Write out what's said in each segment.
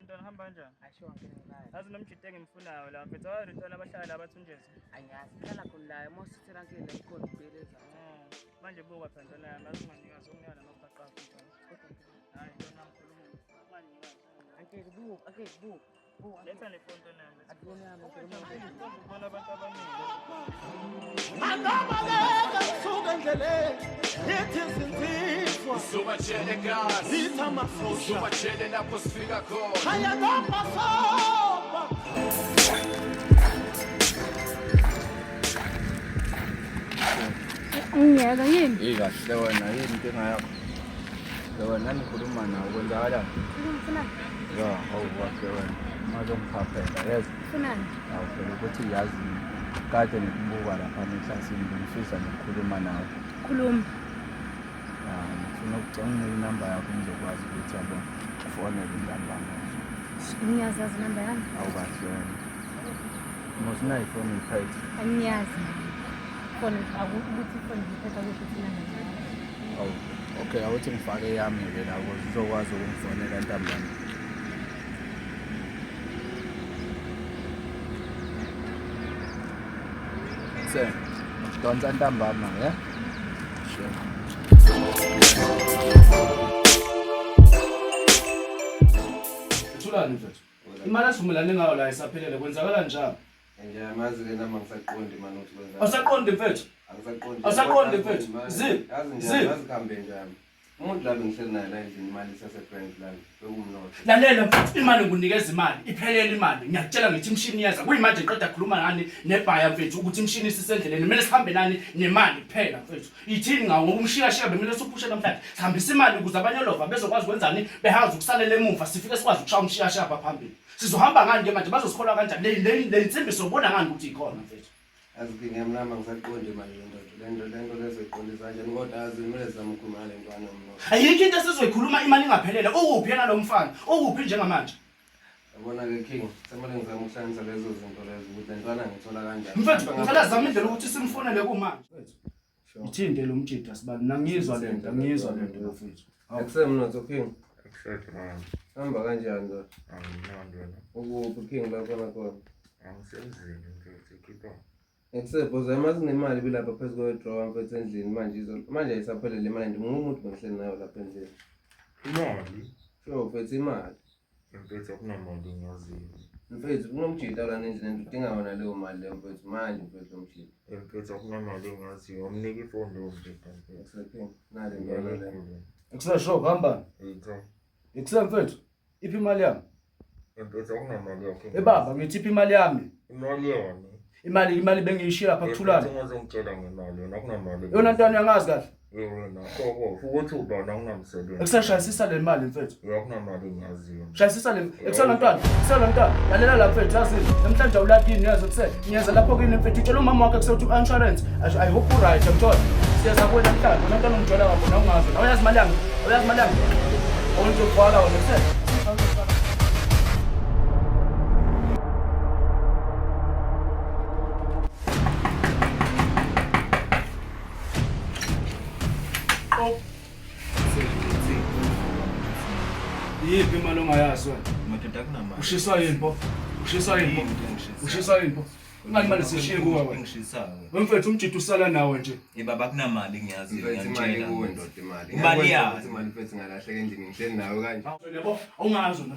Mntwana hamba kanjani? Asho ngeke ngibali. Yazi nomjita engimfunayo la mfethu awazi ntwana abahlala la bathunjezi. Angiyazi. Hlala khona la emosithela ngeke la ikhona ubeleza. Manje buka phela ntwana yami azinganikazi unginika namabhaqa akho mntwana. Hayi ntwana ngikhuluma. Unganikazi. Angeke buka, angeke buka. Buka. Letha le phone ntwana yami. Akuyona yami ngeke. Ubona abantu abaningi. Angabaleka kusuka endleleni ithi izinsizwa Usubatshele gazi ithi amasosha usubatshele lapho sifika khona ayakabhasoba. Ngiyeka yini? Hey kahle wena yini inkinga yakho? Le wena ngikhuluma nawe kwenzakalani? Ufunani? Ya, hawu kahle wena. Manje ngiphaphela yes. Ufunani? Awu phela ukuthi yazi kade ngikubuka lapha eklasini bengifisa nokukhuluma nawe. Khuluma. Ya, ngifuna ukucela inamba yakho ngizokwazi ukuthi yabo ufonele intambama. Ngiyazazi inamba yami. Awu kahle wena. Mosinayo ifoni uyiphethe. Angiyazi. Foni ukuthi ifoni ngiphethe akusho ukuthi inamba yami. Awu, okay, awuthi ngifake eyami-ke la ukuze uzokwazi ukungifonela ntambama. Se, ngidonsa ntambama, ya? Sure. Thulani mfethu. Imali esivumelane ngayo la isaphelele kwenzakala njani? Ngiyamazi le namba ngisaqondi mani ukuthi kwenzakala. Awusaqondi mfethu. Angisaqondi. Awusaqondi mfethu. Zi. Yazi Zi. nje yazi kuhambe njani. Umuntu la bengihleli naye la endlini imali isasebrank la bekumnotho. Lalela mfethu, imali ngikunikeza imali, iphelele imali. Ngiyakutshela ngithi imishini iyeza. Kuyimanje ngiqeda kukhuluma nani nebhaya mfethu ukuthi imishini isisendleleni. Kumele sihambe nani nemali kuphela mfethu. Ithini ngawo ngoba umshikashika bekumele siwuphushe namhlanje. Sihambise imali ukuze abanye olova bezokwazi ukwenzani, behazi ukusalela emuva sifike sikwazi ukushaya umshikashika apha phambili. Sizohamba ngani ke manje bazosikholwa kanjani? Le le le nsimbi sobona ngani ukuthi ikhona mfethu. Yazi ke ngiyamnamba ngisaqondi manje le ndoda. Le nto le nto lezoyiqondisa kanjani kodwa yazi kumele sizame ukukhuluma nale ntwana yomnotho. Ayikho into esizoyikhuluma imali ingaphelele. Ukuphi yena lo mfana? Ukuphi njengamanje? Yabona ke King, semele ngizame ukuhlanganisa lezo zinto lezo ukuthi le ntwana ngithola kanjani. Mfethu, ngicela zama indlela ukuthi simfonele kumanje. Ithinte lo mjida sibani, nangizwa lento, angizwa lento bafethu. Akusemnotho King. Akusethu mama. Hamba kanjani ndoda? Angimnandi wena. Ukuphi King la khona khona? Angisemzini mfethu khipha. Ekusebhoza uma sinemali bilapha phezu kwe-drawer mfethu endlini manje manje ayisaphelele imali and ngumuntu bengihleli nayo lapha endlini. Imali? Sure mfethu imali. Mfethu akunamali engiyaziyo. Mfethu kunomjita lana endlini and udinga wona leyo mali leyo mfethu manje mfethu lo mjita. Mfethu akunamali engiyaziyo. Umnike ifoni lowo mjita mfethu. Ekusephi? Nale ntwana le. Ekusesho hamba. Yitho. Ekuse mfethu. Iphi imali yami? Mfethu akunamali yakho. Eh baba, ngithi iphi imali yami? Imali yani. Imali imali bengiyishiya lapha kuthulani. Mfethu ungazongitshela ngemali wena akunamali. Yona ntwana uyangazi kahle. Yena koko ukuthi ubani akunamsebenzi. Ekuseshayisisa le mali mfethu. Yebo akunamali engiyaziyo. Shayisisa le ekusela mntwana, ekusela mntwana. Lalela la mfethu yazi namhlanje awulakini yazi ekuse. Ngiyeza lapho kini mfethu utshela umama wakho ekuse uthi insurance. I hope u right ngithola. Siyeza kuwe namhlanje wena mntwana ungijwayela kabi wena ungazi. Awuyazi imali yami. Awuyazi imali yami. Awunto wena ekuse. Yiphi imali ongayazi wena? Madoda akunamali. Ushiswa yini pho? Ushiswa yini pho? Ushiswa yini pho? Ingani imali sishiye kuwe wena? Engishisayo. Wemfethu umjita usala nawe nje. Eh baba akunamali ngiyaziyo Mfethu imali ngiyakutshela. kuwe ndoda imali. Imali Ngiyakwenza yani. ukuthi imali mfethu ingalahleka endlini ngihleli nawe kanje. Yabo awungazi wena.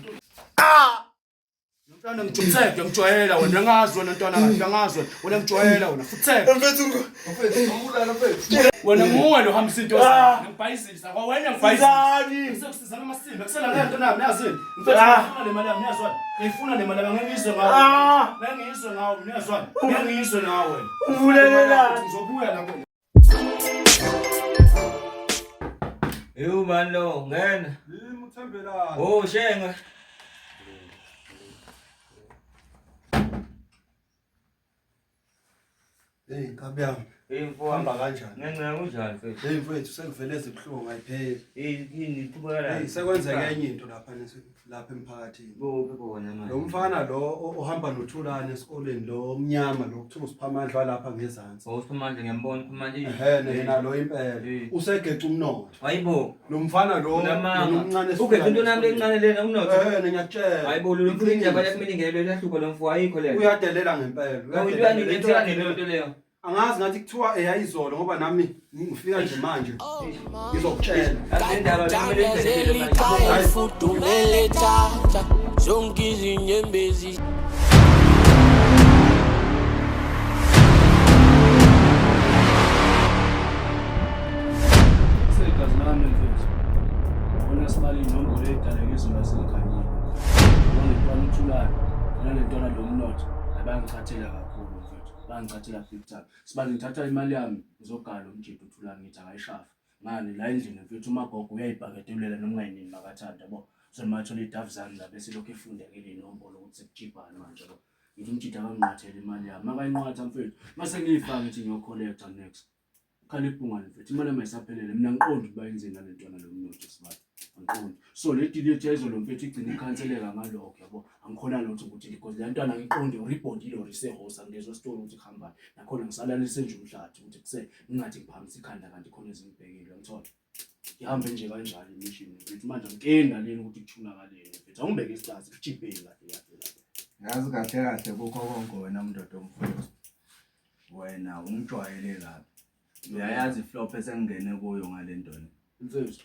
Mntwana ngijumseke ngijwayela wena angazi wena ntwana kahle angazi wena wena ngijwayela wena futheke. Mfethu mfethu umbulala mfethu. Wena nguwe lo hambisa into zakho ngibhayizisa kwa wena ngibhayizisa. Ngisekusizana amasimba kusela le nto nami yazini. Mfethu ngifuna le mali yami niyazwana. Ngifuna le mali yami ngeke ngizwe ngawe. Ngeke ngizwe ngawe niyazwana. Ngeke ngizwe ngawe wena. Uvulelelani? Ngizobuya la kuwena. Ewu mani lo ngena. Yimi uThembelani. Oh Shenge. Hey nkabi yami. Hey mfowethu. Hamba kanjani? Ngenxa kunjani mfethu? Hey mfethu sengivele ezibuhlungu ayipheli. Hey yini iqhubeka la? Hey sekwenzeke enye into lapha lapha emphakathini. Kuphi kona manje? Lo mfana lo ohamba noThulane esikoleni lo omnyama lo kuthiwa uSiphamandla walapha ngezansi. Oh uSiphamandla ngiyambona uSiphamandla. Ehhe yena lo impela. Usegeca umnotho. Hayibo. Lo mfana lo lomncane ugeca into nami lencane lena umnotho. Eh ngiyakutshela. Hayibo lo mfana indaba yakhe kumele ingelelo lo mfo ayikho leyo. Uyadelela ngempela. Uyadelela into leyo. Angazi ngathi kuthiwa eyayizolo ngoba nami ngifika nje manje ngizokutshela. Ifudumele tata zonke izinyembezi. Segazi lami mfethu. Yabona sibali inombolo edaleke izolo aseyikhanyile. Yabona ntwana uThulane, nale ntwana lo mnotho abangichathela kakhulu mfethu. Bangichathela big time. Sibali ngithatha imali yami ngizogala umjidi uThulane ngithi akayishafa. Ngani la endlini mfethu umagogo uyayibhaketelela noma ungayinini makathanda yabo. So mathola idavu zami la bese lokhu efundekile inombolo ukuthi sekujibhani manje yabo. Ngithi umjidi akanginqathele imali yami. Makayinqatha mfethu. Mase ngiyifaka ngithi ngiyocollecta next. Khala ibhungane mfethu imali yami ayisaphelele mina ngiqondi ukuba yenzeni nale ntwana lo mnotho sibali angiqondi so le deal yethu yayizolo mfethu igcine ikhanseleka ngalokho yabo angikhona lutho ukuthi because le ntwana ngiqonde uribhondile or isehosa ngezwe story ukuthi kuhambani nakhona ngisalalise nje umhlathi ukuthi kuse ngingathi ngiphakamisa ikhanda kanti khona ezingibhekile ngithola ihambe nje kanjalo imishini mfethu manje angikeni naleni ukuthi kuthulakaleni mfethu awungibeke isitazi kujibheni kahle kahle kahle. Yazi kahle kahle kukho konke wena mndoda omfowethu. Wena ungijwayele kabi. Uyayazi iflop esengingene kuyo ngale nto le. Mfethu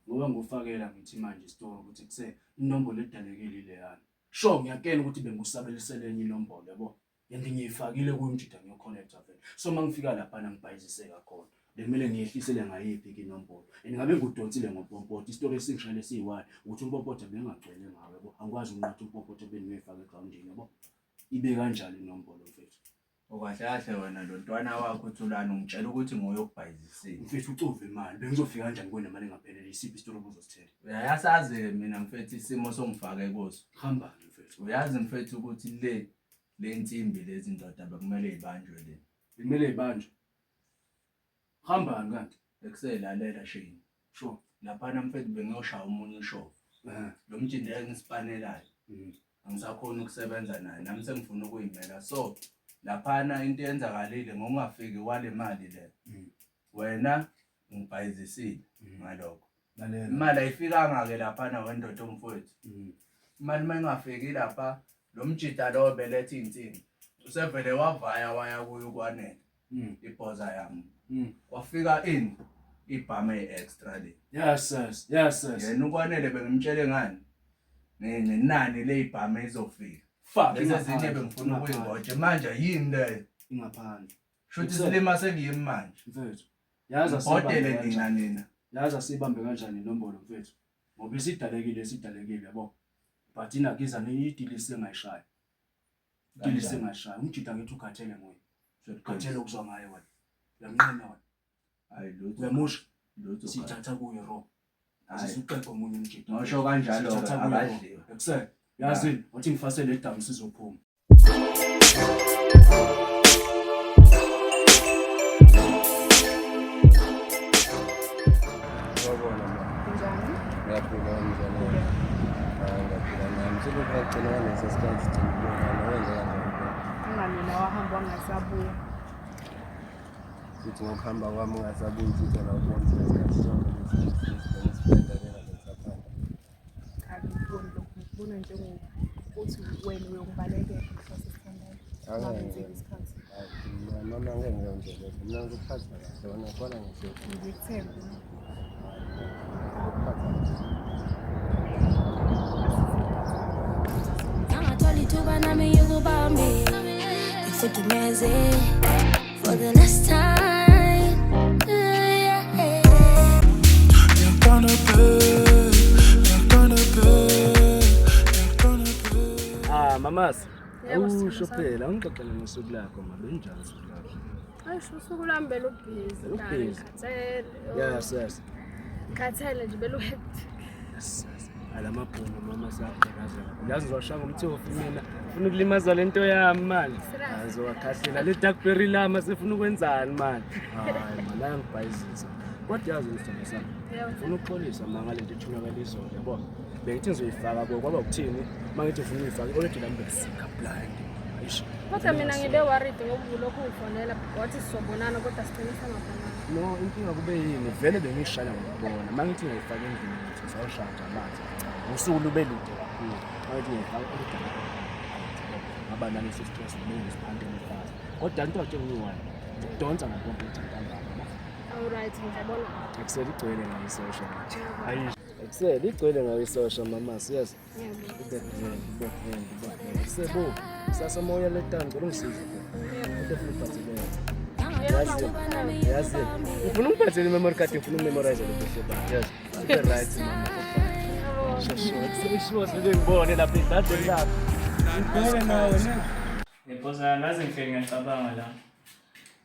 ngoba ngufakela ngithi manje isitori ukuthi kuse inombolo edalekile ileyana. Sure ngiyakena ukuthi bengusabelisele enye inombolo yabo. And ngiyifakile kuyo umjida ngiyoconnecta vele. So mangifika lapha ngibhayiziseka khona. Bekumele ngiyehlisele ngayiphi ke inombolo. And ngabe ngudonsile ngompompotho isitori esingishayele siyi-one ukuthi umpompotho bengagcwele ngawo yabo. Angikwazi ukunqatha umpompotho bengiyoyifaka egrawundini yabo. Ibe kanjalo inombolo mfethu. Okahle kahle wena lo ntwana wakho uThulane ungitshela ukuthi nguye okubhayizisile. Mfethu ucove imali bengizofika kanjani kuwe nemali engaphelele isiphi isitori obuzosithenga? Uyayasazi-ke mina mfethu isimo songifake kuso. Hambani mfethu. Uyazi mfethu ukuthi le nsimbi lezi ndoda bekumele ibanjwe le. Bekumele ibanjwe. Hambani kanti? Ekuselalela Shane. Sure. Laphana mfethu bengiyoshaya omunye ushovu. Lo mjindi engispanelayo. Angisakhoni ukusebenza naye nami sengifuna ukuyimela. So laphana into eyenzakalile ngokungafiki kwale mali le. Wena ngibhayizisile ngalokho. Imali ayifikanga ke laphana wendoda omfowethu. Imali mayingafiki lapha lo mjida lo beletha insimbi. Usevele wavaya waya kuyo ukwanele. Ibhoza yami. Wafika in ibhame extra le. Yes yes yes yes. Yena ukwanele bengimtshele ngani? Ngenani le ibhame izofika. Fuck, Lezi ezinye bengifuna ukuyingoje manje yini leyo? Ingaphandle. Shuthi silima sekuyimi manje. Mfethu. Yazi asibambele nina nina. Yazi asibambe kanjani inombolo mfethu. Ngoba isidalekile isidalekile yabo. But inakiza neyidili sengayishaya. Idili sengayishaya. Umjida ngithi ukhathele nguye. Ukhathele ukuzwa ngaye wena. Uyamnqena wena. Hayi lutho. Uyamusha. Lutho. Sithatha kuye ro. Sisuqeqe omunye umjida. Ngisho kanjalo akadliwe. Ekuse. Yazi wathi ngifasele edamu sizophuma. Sawubona ma. Njani? Ngiyaphila kanjani? Hayi ngiyaphila nami. Selokhu ngagcina ngalesa sikhathi sigcina ukubonana wenze kanjani phela? Ungamina wahamba wangasabuya. Futhi ngokuhamba kwami ungasabuyi futhi wena ubona ukuthi lesikhathi sonke lesi lena bengisaphanda. Angikuboni lokhu ngikubona njengokuthi wena uyongibalekela mhla sesithandana. Ungangenzeki isikhathi. Hayi mama ngeke ngiyenze lokho. Mina ngikuphatha kahle wena khona ngisho. Ngikuthembe. Ngikuphatha kahle. Angathola ithuba nami ngikubambe ngifudumeze for the last time. Yeah. Ah mamas. Yebo, Usho sithandwa sami. phela ungixoxele ngosuku lakho ma benjani usuku lakho? Ayisho usuku lwami belubhizi. Belubhizi. Ngikhathele. Yes yes. Ngikhathele nje beluhectic. Yes yes. Alamabhunu mama siyagqilazeka kakhulu. Yazi ngizowashaya ngomthofu mina. Ufuna ukulimaza lento yami manje. Ngizowakhahlela le darkberry lami sefuna ukwenzani manje. Hayi man, ayangibhayizisa. Kodwa yazi isithando sami. Ngifuna ukuxolisa ma ngale nto ethunakala izolo yabo. Bengithi ngizoyifaka kuwo kwaba ukuthini uma ngithi ngifuna ukuyifaka already lami bekusika blind. Eish. Kodwa mina ngibe worried ngoba ubulokhu ungifonela wathi sizobonana kodwa sigcine singabonani. No, inkinga kube yini? Vele bengishaya ngokubona. Uma ngithi ngiyayifaka endlini ngithi ngizawushaya nje amanzi. Usuku lube lude kakhulu. Uma ngithi ngiyayifaka already ngaba naleso stress bengisiphantele fast. Kodwa into nje ngiyi-one. Ngidonsa ngakhompyutha ntambama. Alright, ngizobona. Ekusele igcwele ngayo isosha manje. Ayi, ekusele igcwele ngayo isosha mama, siyazi. Ube grand, ube grand, ube grand. Sebo, sasa moya letani ngicela ungisize. Into efuna uphathele. Yazi, yazi. Ngifuna ungiphathele i-memory card, ngifuna ukumemorize lo buhle bakho. Yazi. Ube right mama. Shosho, sure sike ngibone lapha edladleni lapha. Ngibheke nawe ne. Ngiphosa ngaze ngihleli ngiyacabanga la.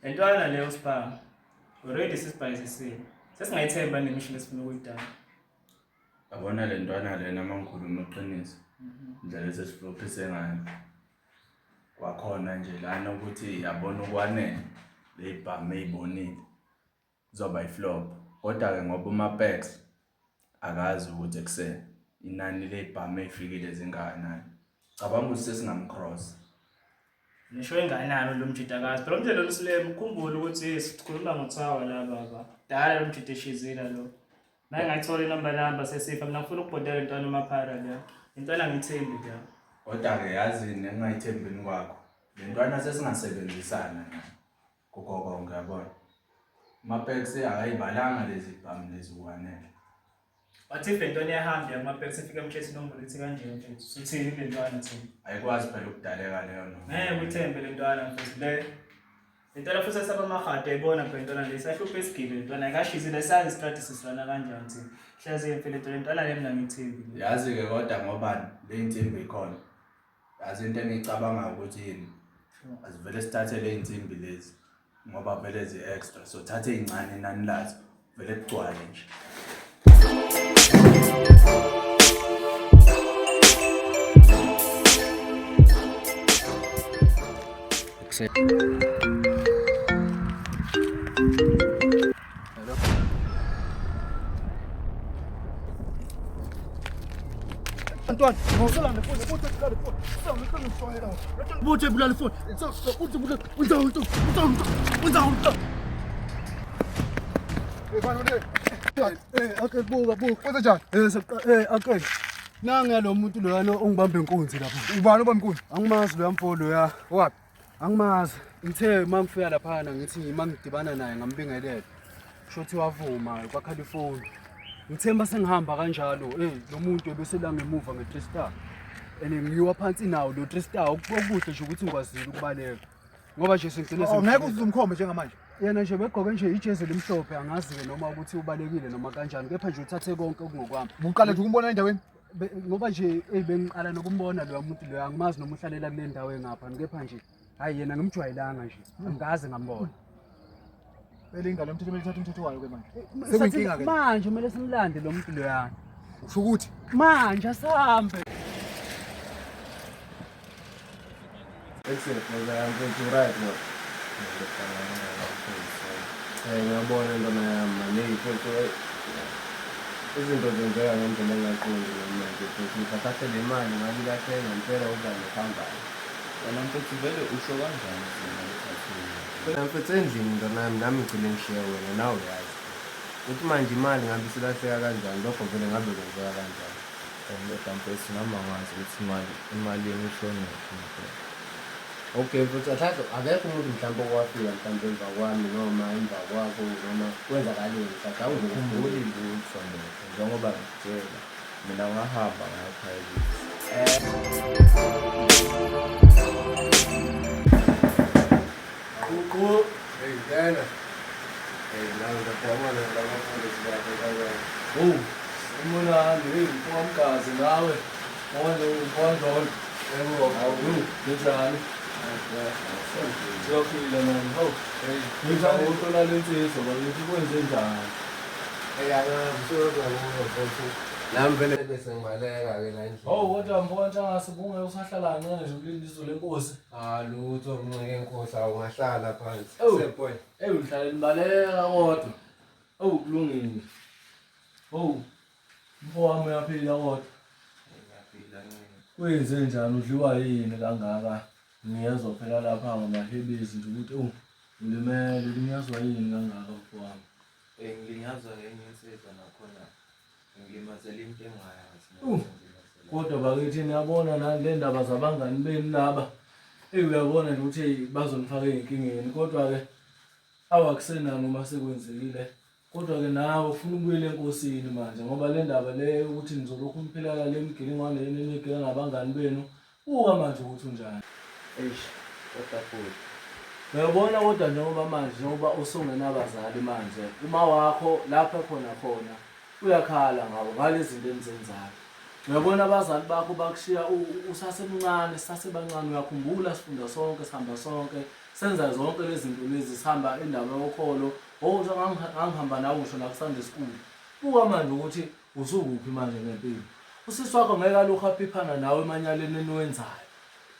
Le ntwana leyo sipha. Already sisibhayisisile. Sesingayithemba nemishini esifuna ukuyidala. Yabona le ntwana lena uma ngikhuluma iqiniso, indlela esesiflophise ngayo. Kwakhona nje lana ukuthi yabona ukwanele le y'bhamu ey'bonile kuzoba i-flop. Kodwa-ke ngoba uMapex akazi ukuthi ekuseni inani ley'bhamu ey'fikile zingakanani. Cabanga ukuthi sesingamcross. Nisho enganani lo mjidakazi. Phela umjelo lomsilemu ukhumbule ukuthi sikhuluma ngothawa la baba. Dala lo mjida eshizila lo. Manje ngayithola inamba namba sesifa mina ngifuna ukubhodela intwana umaphara la. Intwana ngithembi la. Kodwa-ke yazi nengingayithembini kwakho, le ntwana sesingasebenzisana nayo kukho konke yabona. UMapex akayibalanga lezi bhamu lezi kwanele. Wathi if lentwana iyahamba yakumapex ifike emtshethi inombolo ithi kanje mfethu. Suthini kule ntwana thina? Ayikwazi phela ukudaleka leyo noma. Ngeke uthembe le ntwana mfethu le. Le ntwana futhi esaba amahadi ayibona phela intwana le isahlupha esigile le ntwana ayikashizile sazi istrati siswana kanjani thina. Hlaziye mfethu le ntwana le mina ngithembi. Yazi-ke kodwa ngoba le nsimbi ikhona. Yazi into engiyicabangayo ukuthi yini? Asivele sithathe le nsimbi lezi ngoba vele zi-extra. So thathe ey'ncane inani lazo vele kugcwale nje. Antoine, ngizolanda ifoni, futhi ebulala ifoni. Sengishayela. Futhi ebulala ifoni. Futhi ebulala. Unza unza unza unza unza. Eh bani le? Okay, buka buka. Kwenze njani? Okay. Nange lo muntu loyana ongibamba inkunzi lapha. Ubani obamba inkunzi? Angimazi loya mfo loya. Wapi? Angimazi. Ngithe mangifika laphana ngithi mangidibana naye ngambingelela. Shothi wavuma kwakhala ifoni. Ngithemba sengihamba kanjalo. Lo muntu ebesela ngemuva nge-3 star. And ngiyiwa phansi nawo lo 3 star okuhle nje ukuthi ngikwazile ukubaleka. Ngoba nje sengigcine Oh, ngeke uzumkhombe njengamanje. Yena nje begqoke nje ijezi elimhlophe angazi-ke noma ukuthi ubalekile noma kanjani kepha nje uthathe konke okungokwami. Uqala nje ukumbona endaweni? Ngoba nje bengiqala nokumbona loya muntu loya angimazi noma uhlalela kule ndawo engapha kepha nje hayi yena ngimjwayelanga nje angikaze ngambona. Vele ingalo yomthetho kumele ithathe umthetho wayo ke manje. Sekuyinkinga ke. Manje kumele simlande lo muntu loyana. Usho ukuthi manje asambe. Excellent, mfethu right no. Ngiyabona ntwana yami mani mfethu izinto zenzeka ngendlela engaqondi manje mfethu ngithathe le mali ngabe ilahleke ngempela ubani okuhambayo. Wena mfethu vele usho kanjani imali ithathiwe? Wena mfethu endlini ntwana yami nami ngigcine ngishiye wena nawe uyazi. Ukuthi manje imali ngabe isilahleka kanjani lokho vele ngabe kwenzeka kanjani. Ndoda mfethu nami angazi ukuthi imali yami ishonephi mfethu. Okay mfethu athathe akekho umuntu mhlawumbe okwafika mhlawumbe emva kwami noma emva kwakho noma kwenzakaleni mhlawumbe Angikhumbuli lutho ndoda njengoba ngikutshela mina ngahamba ngaya ekhaya. Kuku. Hey ngena. Hey nawe ngiyabona labafundisi bakho kanjani. Oh, umonani, hey mfowamkazi nawe. Mfowandlo, mfowandlolo. Yebo, awu, njani? Siyaphila nami. Hawu, ngithanda ukuhlola lensizwa bakithi kwenze njani? Hey angazi usuyozwa kuyo mfethu. Nami vele bese ngibaleka-ke la endlini. Hawu kodwa mfowethu Ntshangase ubungeke usahlala kancane nje ulinde izulu lenkosi. Ah lutho mnceke enkosi awungahlala phansi. Ewu. Seboy. Eyi ngihlale nibaleka kodwa. Ewu kulungile. Hawu mfo wami uyaphila kodwa. Ngiyaphila nceke. Kwenze njani udliwa yini kangaka? Ngiyezwa phela lapha ngamahebezi nje ukuthi ewu ulimele ulinyazwa yini kangaka mfo wami? Eh ngilinyazwa ngenye insizwa nakhona ngilimazela into engayazi. Kodwa bakithi niyabona nani le ndaba zabangani benu laba. Eyi uyabona nje ukuthi eyi bazonifaka ey'nkingeni kodwa-ke awakusenani uma sekwenzekile. Kodwa-ke nawe ufuna ukubuyela enkosini manje ngoba le ndaba le yokuthi nizolokhu niphilela le migilingwane yenu eniyigila nabangani benu, buka manje ukuthi unjani. Eish kodwa bhuti. Uyabona kodwa njengoba manje njengoba usungenabazali manje uma wakho lapho ekhona khona uyakhala ngawe ngalezi zinto enizenzayo. Uyabona abazali bakho bakushiya usasemncane sisasebancane uyakhumbula sifunda sonke sihamba sonke senza zonke lezi zinto lezi sihamba indaba yokholo ngokuthi ngangihamba nawe ngisho naku-Sunday school. Buka manje ukuthi usukuphi manje ngempilo. Usisi wakho ngeke alokhu aphiphana nawe emanyaleni eniwenzayo.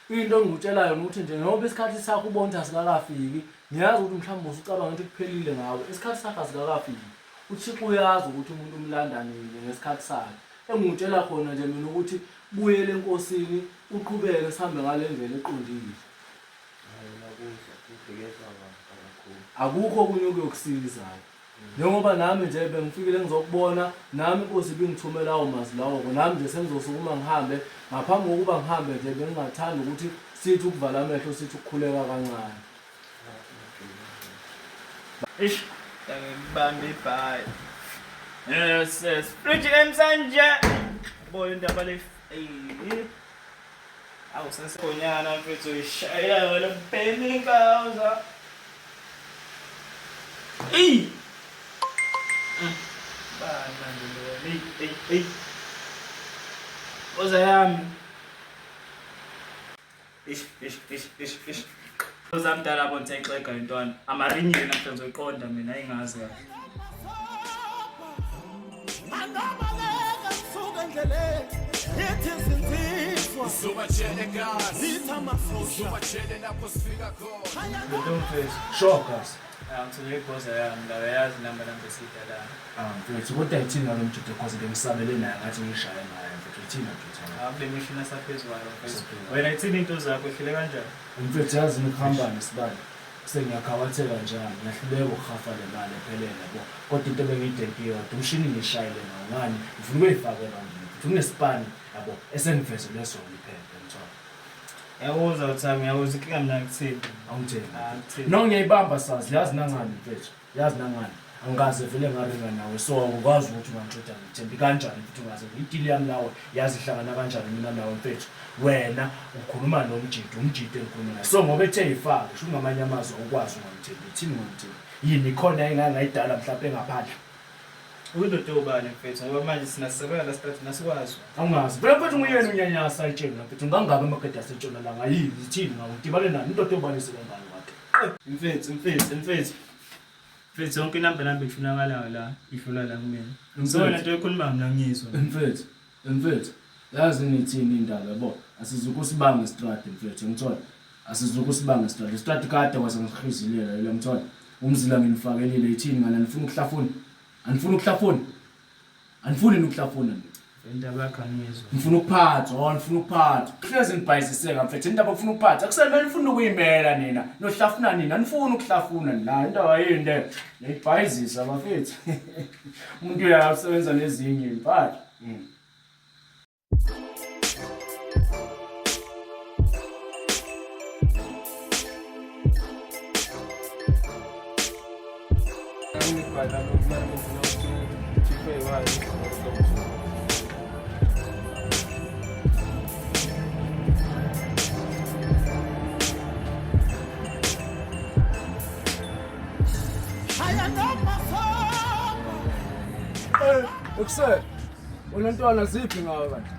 Into engikutshela yona ukuthi nje njengoba isikhathi sakho ubona ukuthi asikakafiki, ngiyazi ukuthi mhlawumbe usucabanga ukuthi kuphelile ngawe, isikhathi sakho asikakafiki. UThixo uyazi ukuthi umuntu umlanda nini ngesikhathi sakhe. Engikutshela khona nje mina ukuthi buyela eNkosini uqhubeke sihambe ngale ndlela eqondile. Hayi ngiyakuzwa bhuti kuyezwakala kakhulu. Akukho okunye okuyokusiza. Njengoba nami nje bengifikile ngizokubona, nami inkosi ibingithume lawo mazwi lawo-ke. Nami nje sengizosukuma ngihambe. Ngaphambi kokuba ngihambe nje bengingathanda ukuthi sithi ukuvala amehlo sithi ukukhuleka kancane. Eish, ngibambe ibhayi. Yes, yes. Fridge emsanje. Boy indaba le. Ey. Awu sesikonyana mfethu uyishayela wena bhemi inkawuza. Ey. Bani manje lo? Ey, ey, ey. Oza yami. Ish, ish, ish, ish, ish. Ozamdala bona seyixega intwana. Amarinyile namhlanje ngizoyiqonda mina ayingazi kahle. Angabaleka kusuka endleleni ithi izinsizwa Usubatshele gazi ithi amasosha Usubatshele lapho sifika khona Lento mfethu. Sure guys. Angithole ibhoza yami la uyazi namba namba esidala. Ah mfethu kodwa ithini ngalo mjita cause bengisabele naye ngathi ngishaye ngaye mfethu ithini mfethu. Ah kule mishini asaphezulu kwayo mfethu. Wena ithini into zakho ehlele kanjani? Mfethu yazi ngikuhamba nesibali sengiyakhawatheka njani ngiyahluleka ukuhafa le mali ephelele yabo kodwa into ebengiyidempiwe kade umshini ngishayile nawo ngani ngifuna ukuyifaka ebandini mfethu kunesipani yabo esengivezele sona iphepha ngithola Ngiyakuzwa Thami, ngiyakuzwa inkinga mina ngikuthembi. Awungithembi. Angikuthembi. No ngiyayibamba sazi yazi nangani mfethu yazi nangani angikaze vele ngaringa nawe so awukwazi ukuthi ungangixoxa ngikuthembi kanjani futhi ungaze idili yami nawe yazi ihlangana kanjani mina nawe mfethu wena ukhuluma nomjidi umjidi engikhuluma naye so ngoba ethe ifake sho ngamanye amazwi awukwazi ungangithembi ithini ungangithembi yini khona engangayidala mhlawumbe engaphandle Uyindoda ewubani mfethu ngoba manje sina sisebenza la straight nasikwazi. Awungazi. Phela mfethu nguyena unyanyasa etsheni mfethu ngangaba amagede asentshonalanga yini ithini ngawo ngidibane nani indoda ewubani isebenzayo kade. Mfethu, mfethu, mfethu. Mfethu yonke inamba namba ifunakalayo la, idlula la kumina. So wena into oyikhuluma mina ngiyizwa. Mfethu, mfethu. Yazi ngithini indaba yabo. Asizukusibanga istradi mfethu ngithola. Asizukusibanga istradi. Istradi kade kwase ngisihizilela le ngithola. Umzila nginifakelile ithini ngana nifuna ukuhlafuna. Anifuni ukuhlafuna. Anifuni ukuhlafuna mina. Indaba yakho angiyizwa. Ngifuna ukuphathwa, oh ngifuna ukuphathwa. Hlezi ngibhayisiseka mfethu indaba ufuna ukuphatha. Akusemele nifuna ukuyimela nina. Nohlafuna nina, anifuni ukuhlafuna nina. Indaba yini le? Niyibhayizisa bafethu. Umuntu uyasebenza nezinye impahla. Mm. Ekuseni unentwana ziphi ngawe kanti?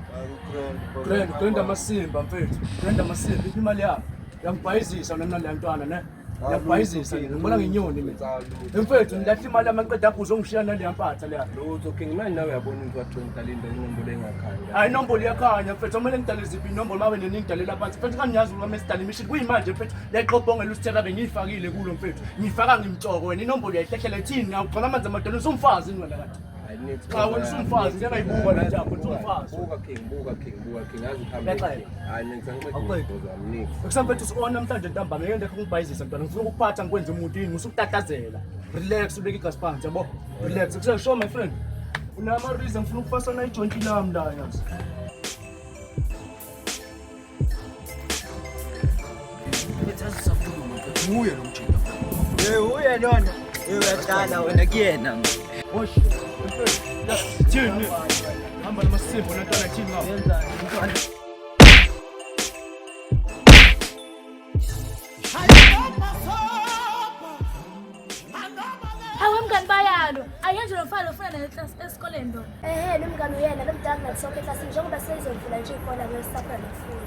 Grand, grand amasimba mfethu. Grand amasimba iphi imali yami? Uyangibhayizisa wena nale ntwana ne? Ngiyakubhayizisa mina, ngibona ngenyoni mina. Mfethu ngilahla imali yami aqeda apho uzongishiya naleya mpatha leya. Lutho King, manje nawe uyabona ukuthi wathi ngidala into inombolo engakhanya. Hayi inombolo iyakhanya mfethu, kumele ngidale ziphi inombolo mabe nini ngidalela phansi. Mfethu kangiyazi uma mesidala imishini kuyimanje mfethu lexobongela usithela bengiyifakile kulo mfethu. Ngiyifaka ngimtshoko wena inombolo uyayihlehlela ithini na ugcwala amanzi amadolo usumfazi yini wena kade. Cha wena usumfazi ngeke ayibuka le ntambo usumfazi. Buka King, buka King, buka King, azi uhambe. Uyaxela. Hayi mina ngisangiqeda Awuqedi. umbuzo wami nix. Kusamfethu usi-on namhlanje ntambama ngeke ndekho ngibhayizisa mntwana ngifuna ukukuphatha ngikwenze umuntu yini usukutatazela. Relax ubeke igazi phansi yabo. Relax kuse sure my friend. Unama reason ngifuna ukufasana ijoint lami la yazi. Nguye lo mjita. Eh uye lona. Eh uyadlala wena kuyena. Hosh. Thini? Hamba namasimbo lentwana thini ngawo. Hawe mngani bayalo. Ayenje lo mfana ofuna naye class esikoleni lo. Ehhe nomngane uyena lo mdala nathi sonke eklasini njengoba seyizovula nje ikona kwesafuna nokufunda.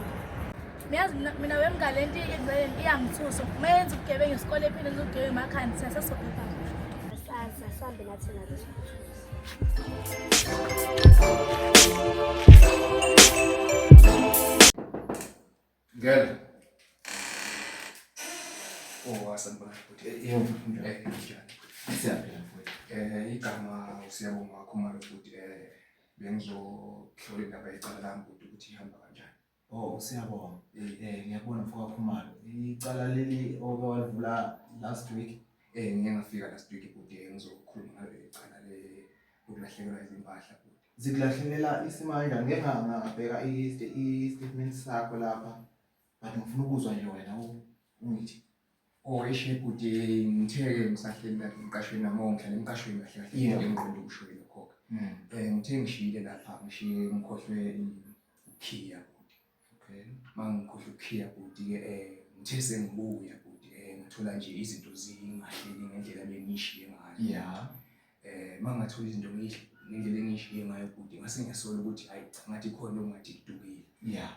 Miyazi mina wemngane lento ivele iyangithusa. Mayenza ubugebengu esikole ephinde enze ubugebengu emakhaya thina sesizophepha. Asazi asambe nathi nalo siphuthuze. Ngena. Oh, sanibona futhi. Yebo, mfowethu. Njani? Siyaphila mfowethu. Igama uSiyabonga Khumalo futhi bengizohlola indaba yecala lami futhi ukuthi ihamba kanjani. Oh, siyabonga. Ngiyabona mfoka Khumalo. Icala leli oke walivula last week. Ngike ngafika last week futhi ngizokhuluma ngalo icala le lokulahlekelwa izimpahla futhi. Zikulahlekela isimo kanjani? Ngeke ngabheka i-statement sakho lapha. But ngifuna ukuzwa nje wena ungithi. Oh, eshe bhuti ngithe-ke ngisahleli lapha emqashweni nami, oh, ngihlala emqashweni kahle kahle Yeah. ngiqonde ukusho lokho-ke. Ngithe ngishiyile lapha ngishiye ngikhohlwe ukukhiya bhuti. Okay. Uma ngikhohlwe ukukhiya bhuti-ke ngithe sengibuya bhuti ngathola nje izinto zingahleli ngendlela ebengiyishiye ngayo. Yeah. Uma ngathola izinto ngendlela engiyishiye ngayo bhuti ngase ngiyasola ukuthi hayi cha ngathi khona okungathi kudukile. Yeah.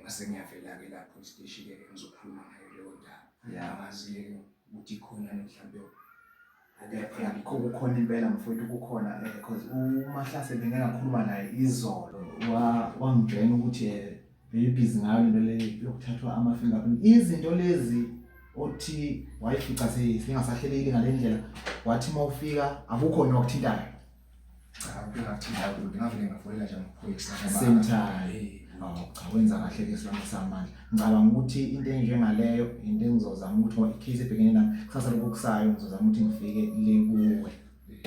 Ngase ngiyavela-ke la police station-ke ngizokhuluma ngayo leyo ndaba. Yeah. Angazi-ke ukuthi khona mhlawumbe Kukhona impela mfowethu kukhona cause uMahlase bengeke ngakhuluma naye izolo wangitshela ukuthi bebhizi ngayo lento le yokuthathwa ama-fingerprint izinto lezi othi wayifica singasahlelekile ngale ndlela wathi uma ufika akukho nokuthintayo. Cha, ngingathinta kude ngavele ngafonela nje amaphoyisa. Same time. Oh, cha wenza kahle ke silwane samandla. Ngicabanga ukuthi into enjengaleyo into engizozama ukuthi ngoba i-case ebhekene nami kusasa lokhu kusayo ngizozama ukuthi ngifike le kuwe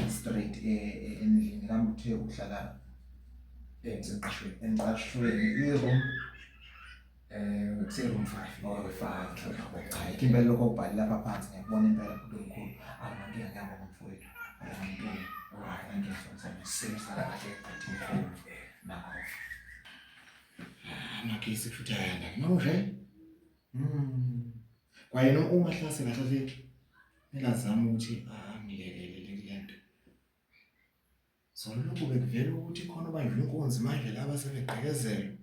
straight endlini kambe uthe uhlala Ngisemqashweni. Emqashweni i-room Kuse-room 5. Oh, 5. Cha, ikho impela lokho okubhale lapha phansi ngiyakubona impela bhuti omkhulu. Awunankinga ngiyabonga mfowethu. Awunankinga. Alright, thank you so much. Sala kahle bhuti. Mkhulu. Nakho. Amakhesi futhi ayanda. Manje. Kwayena uMahlase kahle kahle engazama ukuthi angilekelele kule nto. So lokhu bekuvela ukuthi khona obanjwe inkunzi manje laba sebegqekezelwa.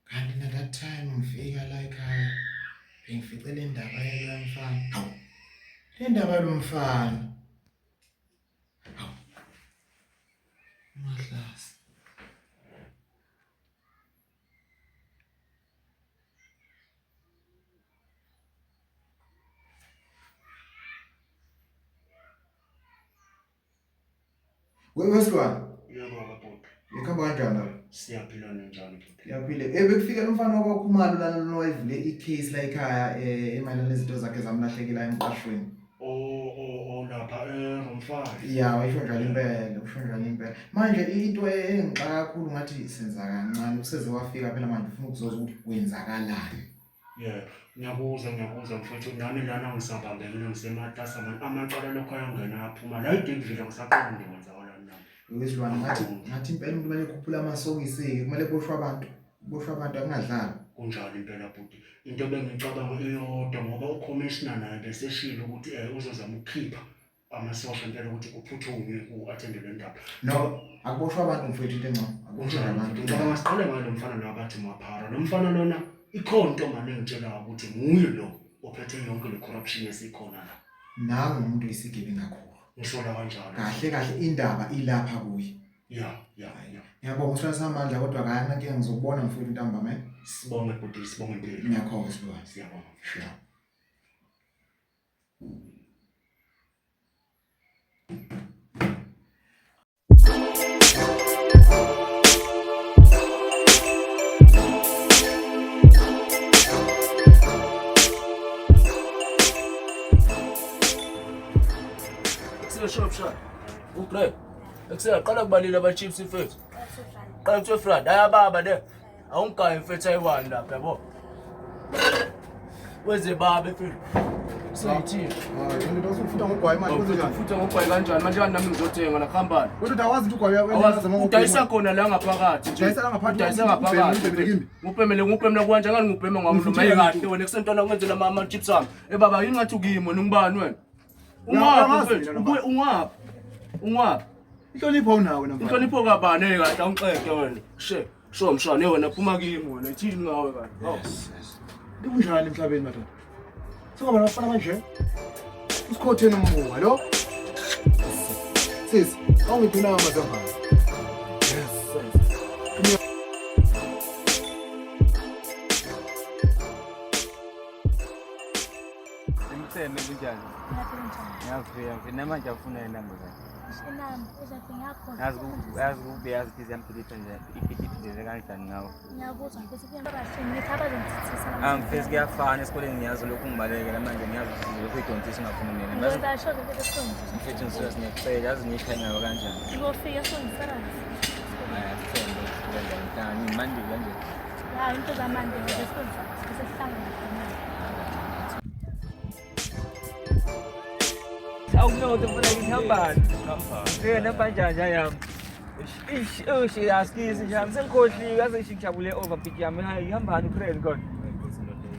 Kanti na that time ngifika la ekhaya bengifice le ndaba yaloya mfana. Hawu. Le ndaba yalomfana. Hawu. Mahlase. Wesilwane. Yebo bhuti. Ikhamba kanjani lapho? Siyaphila njani bhuti? Yaphile. Bekufika lo mfana wakwaKhumalo lana lona wayevule i-case la ekhaya emayelana nezinto zakhe zamlahlekela emqashweni. Oh lapha room 5. Ya, usho njalo impela, usho njalo impela. Manje into engixaka kakhulu ngathi senza kancane useze wafika phela manje ufuna ukuzozwa ukuthi kwenzakalani. Yeah, ngiyakuzwa mfowethu nami lana ngisabambekile ngisematasa manje amacala lokho ayangena aphuma la idivila ngisaqonde kwenzakalani nami. Wesilwane ngathi impela umuntu kumele ekhuphule amasokisi-ke kumele kuboshwe abantu. Kuboshwe abantu akungadlalwa. Kunjalo impela bhuti. Into ebengicabanga iyodwa ngoba ucommissioner naye beseshilo ukuthi uzozama ukukhipha amasosha impela ukuthi kuphuthunywe ku-attende le ndaba. No, akuboshwe abantu mfowethu into engcono. Akuboshwe abantu. Ngicabanga siqale ngalo mfana lo abathi Maphara. Lo mfana lona Ikhona intombane engitshela ukuthi nguye lo ophethe yonke le corruption esikhona la. Nangu umuntu oyisigebengu kakhulu. Ngisola kanjalo. Kahle kahle indaba ilapha kuye. Ya, ya, ya. Ngiyabonga usibani samandla kodwa kayi nankinga ngizokubona mfowethu ntambama. Eh? Sibonge bhuti, sibonge impilo. Ngiyakhohlwa sibani. Siyabonga. Sure. Ekuseni shop shop. Ugrey. Ekuseni qala kubalile aba chips mfethu. Qala kuthiwe Friday ayababa le. Awungigayi mfethu ayi-one lapha yabo. Wenze baba mfethu. Seyithini? Hayi, into usufuna ngogwayi manje kwenze njani? Futhi ngogwayi kanjani? Manje kanti nami ngizothenga la kuhambani. Kodwa awazi ukuthi ugwayi uyawenza Awazi udayisa khona la ngaphakathi nje. Udayisa la ngaphakathi, Udayisa ubheme, ngaphakathi. ubhemele kimi. Ngubhemele ngubhemele kwanje ngani ngubheme ngami noma Ngifuthe kahle wena kusentwana kwenzela ama chips ami. Eh baba yingathi ukimi wena ungubani wena? Ungaphi Uyangazi mfethu? mina lo Ubuye ungaphi? Ungaphi? Inhlonipho unawo wena mfana. Inhlonipho kabani hey kahle awungixeke wena. She, sho mshana hey wena phuma kimi wena ithini ngawe kanti. Hawu. Kunjani emhlabeni madoda? Sekuba nabafana kanje? Usikhotheni umbuka lo? Sisi, awungiphi nawo amazambane. Yes, sis. Emtheme kunjani? Ngiyafika mfethu namanje afuna inamba zakhe. Inamba uzathi ngiyakhohlwa. Yazi ku yazi kube yazi ukuthi iyampilisa nje ipitipitele kanjani ngawo. Ngiyakuzwa mfethu kuya kahle ngithi abazongithithisa. Ah mfethu kuyafana esikoleni ngiyazi lokhu ngibalekela manje ngiyazi ukuthi lokhu idontisa ungafuni mina. Ngazi Ngizasho mfethu esikoleni. mfethu ngisuka sinyakucela yazi ngiyishaya ngayo kanjani. Ngizofika esikoleni sarasi. Hayi asithembe kanjani mntana ngimandile kanje. Ya into zamanje esikoleni sesihlangana khona. Awunoto mfana ngihambani. Fika namanje yami. Ish ish asikisi nje sengikhohliwe yaze ish ngijabule over big yami hayi ihambani ukrel kodwa.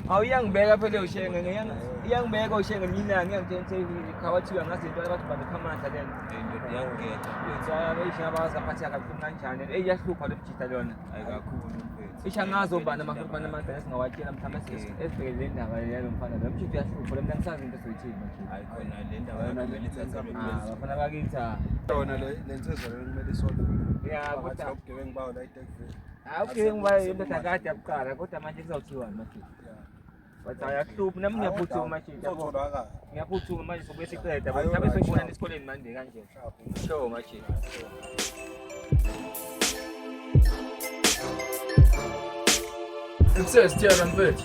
Awu iyangibeka phela ushenge iyangibeka ushenge mina ngiyangitshela ukuthi khawathiwa ngazi into abathi bambe amandla lena. Indoda iyangigeda. Insana ish abazaphatheka kabuhlungu kanjani. Ey iyahlupha lo mjita lona. Hayi kakhulu mfethu. Ish angazi obani amahlupha namagcina singawatshela mhlawumbe esibhekele le ndaba yalo mfana lo mjita uyahlupha lo mina ngisazi into esoyithini manje. Hayi khona le ndaba yakho kumele ithathelwe Ah, phezulu. bafana bakithi ah. Yona le le nsizwa le kumele isolve. Ya, kodwa- ubugebengu bawo la eTurkey. Hayi ubugebengu bayo indoda kade yabuqala kodwa manje kuzawuthiwani manje. Bathi ayahluphi nami ngiyaphuthuma manje. Uzotholakala. Ngiyaphuthuma manje sobuye siqeda. Mhlawumbe soyibonana esikoleni manje kanje. Sure manje. Ekuseni sithiyana mfethu.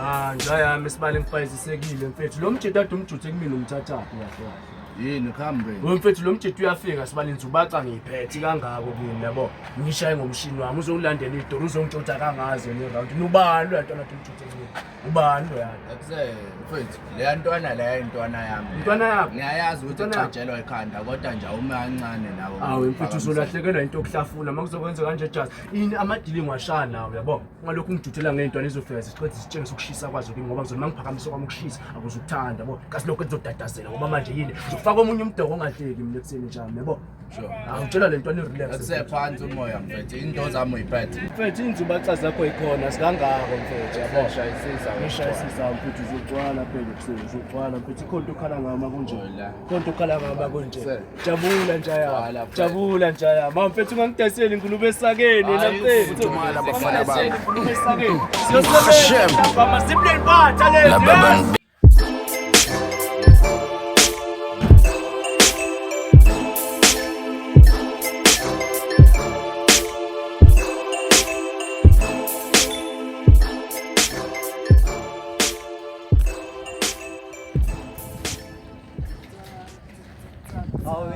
Ah nja yami sibale ngifayizisekile mfethu. Lo mjita ade umjuthe kumina umthathaphi kahle kahle. Yini kuhambe? Wewe mfethu lo mjita uyafika sibale ngizubaca ngiyiphethe kangako kimi yabo. Ngishaye ngomshini wami uzolandela idolo uzongitshotha kangazi yena iround. Nubani lo yantwana ade umjuthe kumina? Ubani lo yana? Ekuse mfethu leya ntwana leya intwana yami. Intwana yakho? Ngiyayazi ukuthi Intwana yakho? ucatshelwa ikhanda kodwa nje awume kancane nawe. Awu mfethu uzolahlekelwa into yokuhlafuna makuzokwenza kanje just ini amadili ngiwashaya nawe yabo. Ngalokhu ngijuthela ngey'ntwana izofika ziqede zitshengise ukushisa kwazo kimi ngoba ngizona mangiphakamisa kwami ukushisa akuzukuthanda yabo. Kasi lokho kuzodatazela ngoba manje yini ngizofaka omunye umdoko ongahleki mina ekuseni njami yabo. Sure. Awutshela le ntwana i-relax. Ekuse phansi umoya mfethu into zami uyiphethe. Mfethu inzubaca zakho ikhona zikangako mfethu yabo. Ngishayisisa Ngishayisisa mfethu uzogcwala phela ekuseni uzogcwala mfethu ikhona into okhala ngayo makunje. Ikhona into okhala ngayo makunje. Jabula njaya. Jabula njaya. Ma mfethu ungangidayiseli ingulube esakeni wena Hayi, mfethu. futhumala bafana bami. Ungangidayiseli ingulube esakeni. Hashem. Siyosebenza bama simple impatha lezi. Laba yes. bantu. Awu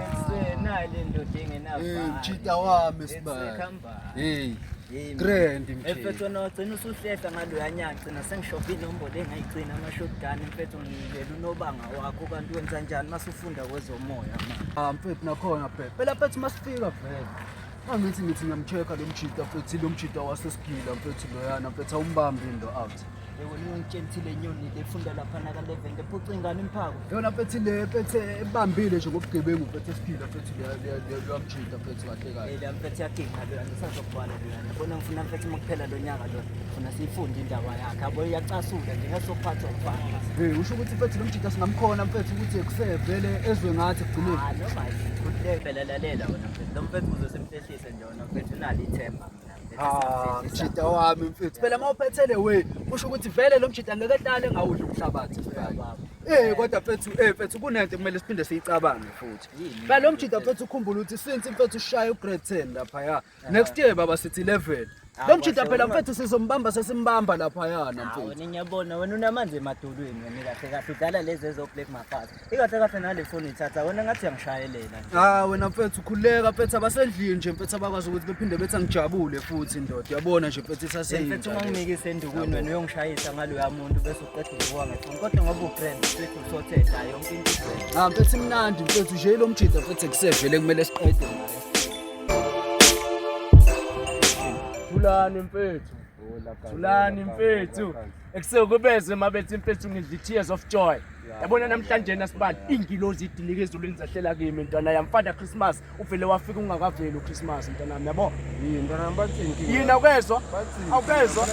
ndoda engenabhadi. Mchita wami sibali. Hey. Grand mchita. Mfethu wena wagcina usuhlehla ngaloya nyaka gcina sengishova inombolo engayigcina ama-shotgun mfethu ngilela unobanga wakho kanti wenza njani mase ufunda kwezomoya manje. Ah mfethu nakhona phela. Phela mfethu masifika vele. Angithi ngithi ngiyamcheck-a lo mchita mfethu lo mchita wasesigila mfethu loyana mfethu awumbambi into out. Wena ungangitshela ukuthi le nyoni le funda laphana ka-11 lephuca ingane imphako. Yona mfethu le mfethu ebambile nje ngobugebengu mfethu esiphila mfethu liyamjita mfethu kahle kahle. Le mfethu yaginqa loya ngisazokubhala loya. Yabona ngifuna mfethu uma kuphela lo nyaka lona. Ngifuna siyifunde indaba yakhe. Yabo iyacasula nje ngesophathwa umfana. Hey usho ukuthi mfethu lo mjita singamkhona mfethu ukuthi kusevele ezwe ngathi ekugcineni. Ah noma yini. Phela lalela wena mfethu. Lo mfethu uze simhlehlise nje wena mfethu unalo ithemba mina. Ah, mjita wami mfethu. Phela uma uphethe le way, usho ukuthi vele lo mjita ngeke ehlale engawudli umhlabathi sibali. Eh kodwa mfethu, eh mfethu kunento kumele siphinde siyicabange futhi. Phela lo mjita mfethu ukhumbula ukuthi since mfethu ushaya ugrade 10 laphaya. Next year baba sithi 11. Lo mjita phela mfethu sizombamba sesimbamba laphayana mfethu. Wena ngiyabona wena unamanzi emadolweni wena kahle kahle udlala lezi ezo Black Mafasa. Ikahle kahle nale phone uyithatha wena ngathi uyangishayelela nje. Ah wena mfethu khuleka mfethu abasendlini nje mfethu abakwazi ukuthi bephinde bethi angijabule futhi ndoda. Uyabona nje mfethu isaseyintsha. Mfethu uma nginikise endukwini wena uyongishayisa ngaloya muntu bese uqeda uvuka ngefoni. Kodwa ngoba ubrand mfethu usothetha yonke into ibrand. Ah mfethu imnandi mfethu nje lo mjita mfethu kusevele kumele siqede ngaye. Thulani mfethu. Thulani mfethu. Ekusukubeze mabethi mfethu ngidla tears of joy. Yabona namhlanje nasibali ingilozi idilike ezulwini zahlela kimi ntwana yami. Father Christmas uvele wafika ungakaveli uChristmas ntwana yami yabo. Yini ntwana yami bathini? Yini awukezwa? Awukezwa?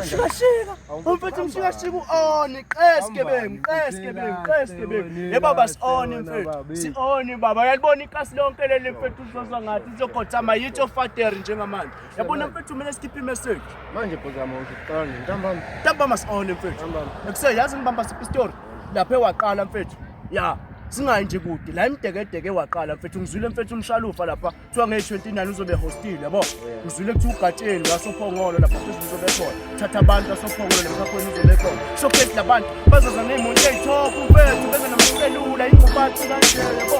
Shikashika. Umfethu umshikashika u-on qes gebengu qes gebengu qes gebengu. Ye baba si-on mfethu. Si-on baba. Uyalibona ikasi lonke leli mfethu uzozwa ngathi izokhothama yitsho father njengamanje. Yabona mfethu kumele sikhiphe imessage. Manje bhozama usho kuqala nje ntambama. Ntambama si-on mfethu. Ekuse yazi ngibamba siphi story. Lapha ewaqala mfethu. Ya singayi nje kude la imdekedeke waqala mfethu ngizwile mfethu umshalufa lapha kuthiwa nge-29 uzobe hostile yabo ngizwile kuthiwa ugatsheni wasophongolo lapha phezulu uzobe khona thatha abantu basophongolo nemkhakhweni uzobe khona showcase labantu bazoza ngey'moto ey'thophu mfethu beze namaselula ingubathi kanje yabo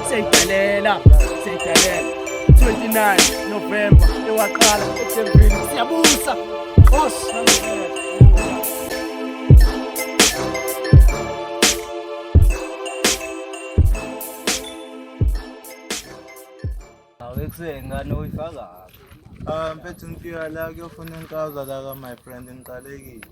siyayidelela siyayidelela 29 November ewaqala eThekwini siyabusa boss Awu ekuseni ngane uyifaka. Ah mfethu ngifika la kuyofuna inkaza la ka my friend ngiqalekile.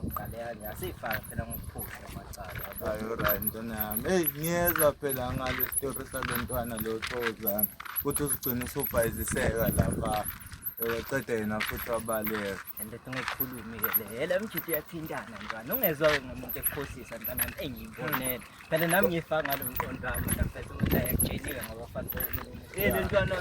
Ngiqale kanje asifaka phela ngokuphusha amacala. Hayi alright ntwana yami. Hey ngiyezwa phela ngale story salo ntwana lo Thokozana ukuthi uzigcina usubhayiziseka lapha. Waqeda yena futhi wabaleka. And lethi ngikhulume ke le. Yela mjidi uyathintana ntwana. Ungezwa ke ngomuntu ekukhohlisa ntwana engiyibonele. Phela nami ngifaka ngalo mqondo wami mina mfethu ukuthi ayakutsheliwe ngabafana bokumuntu. Hey le ntwana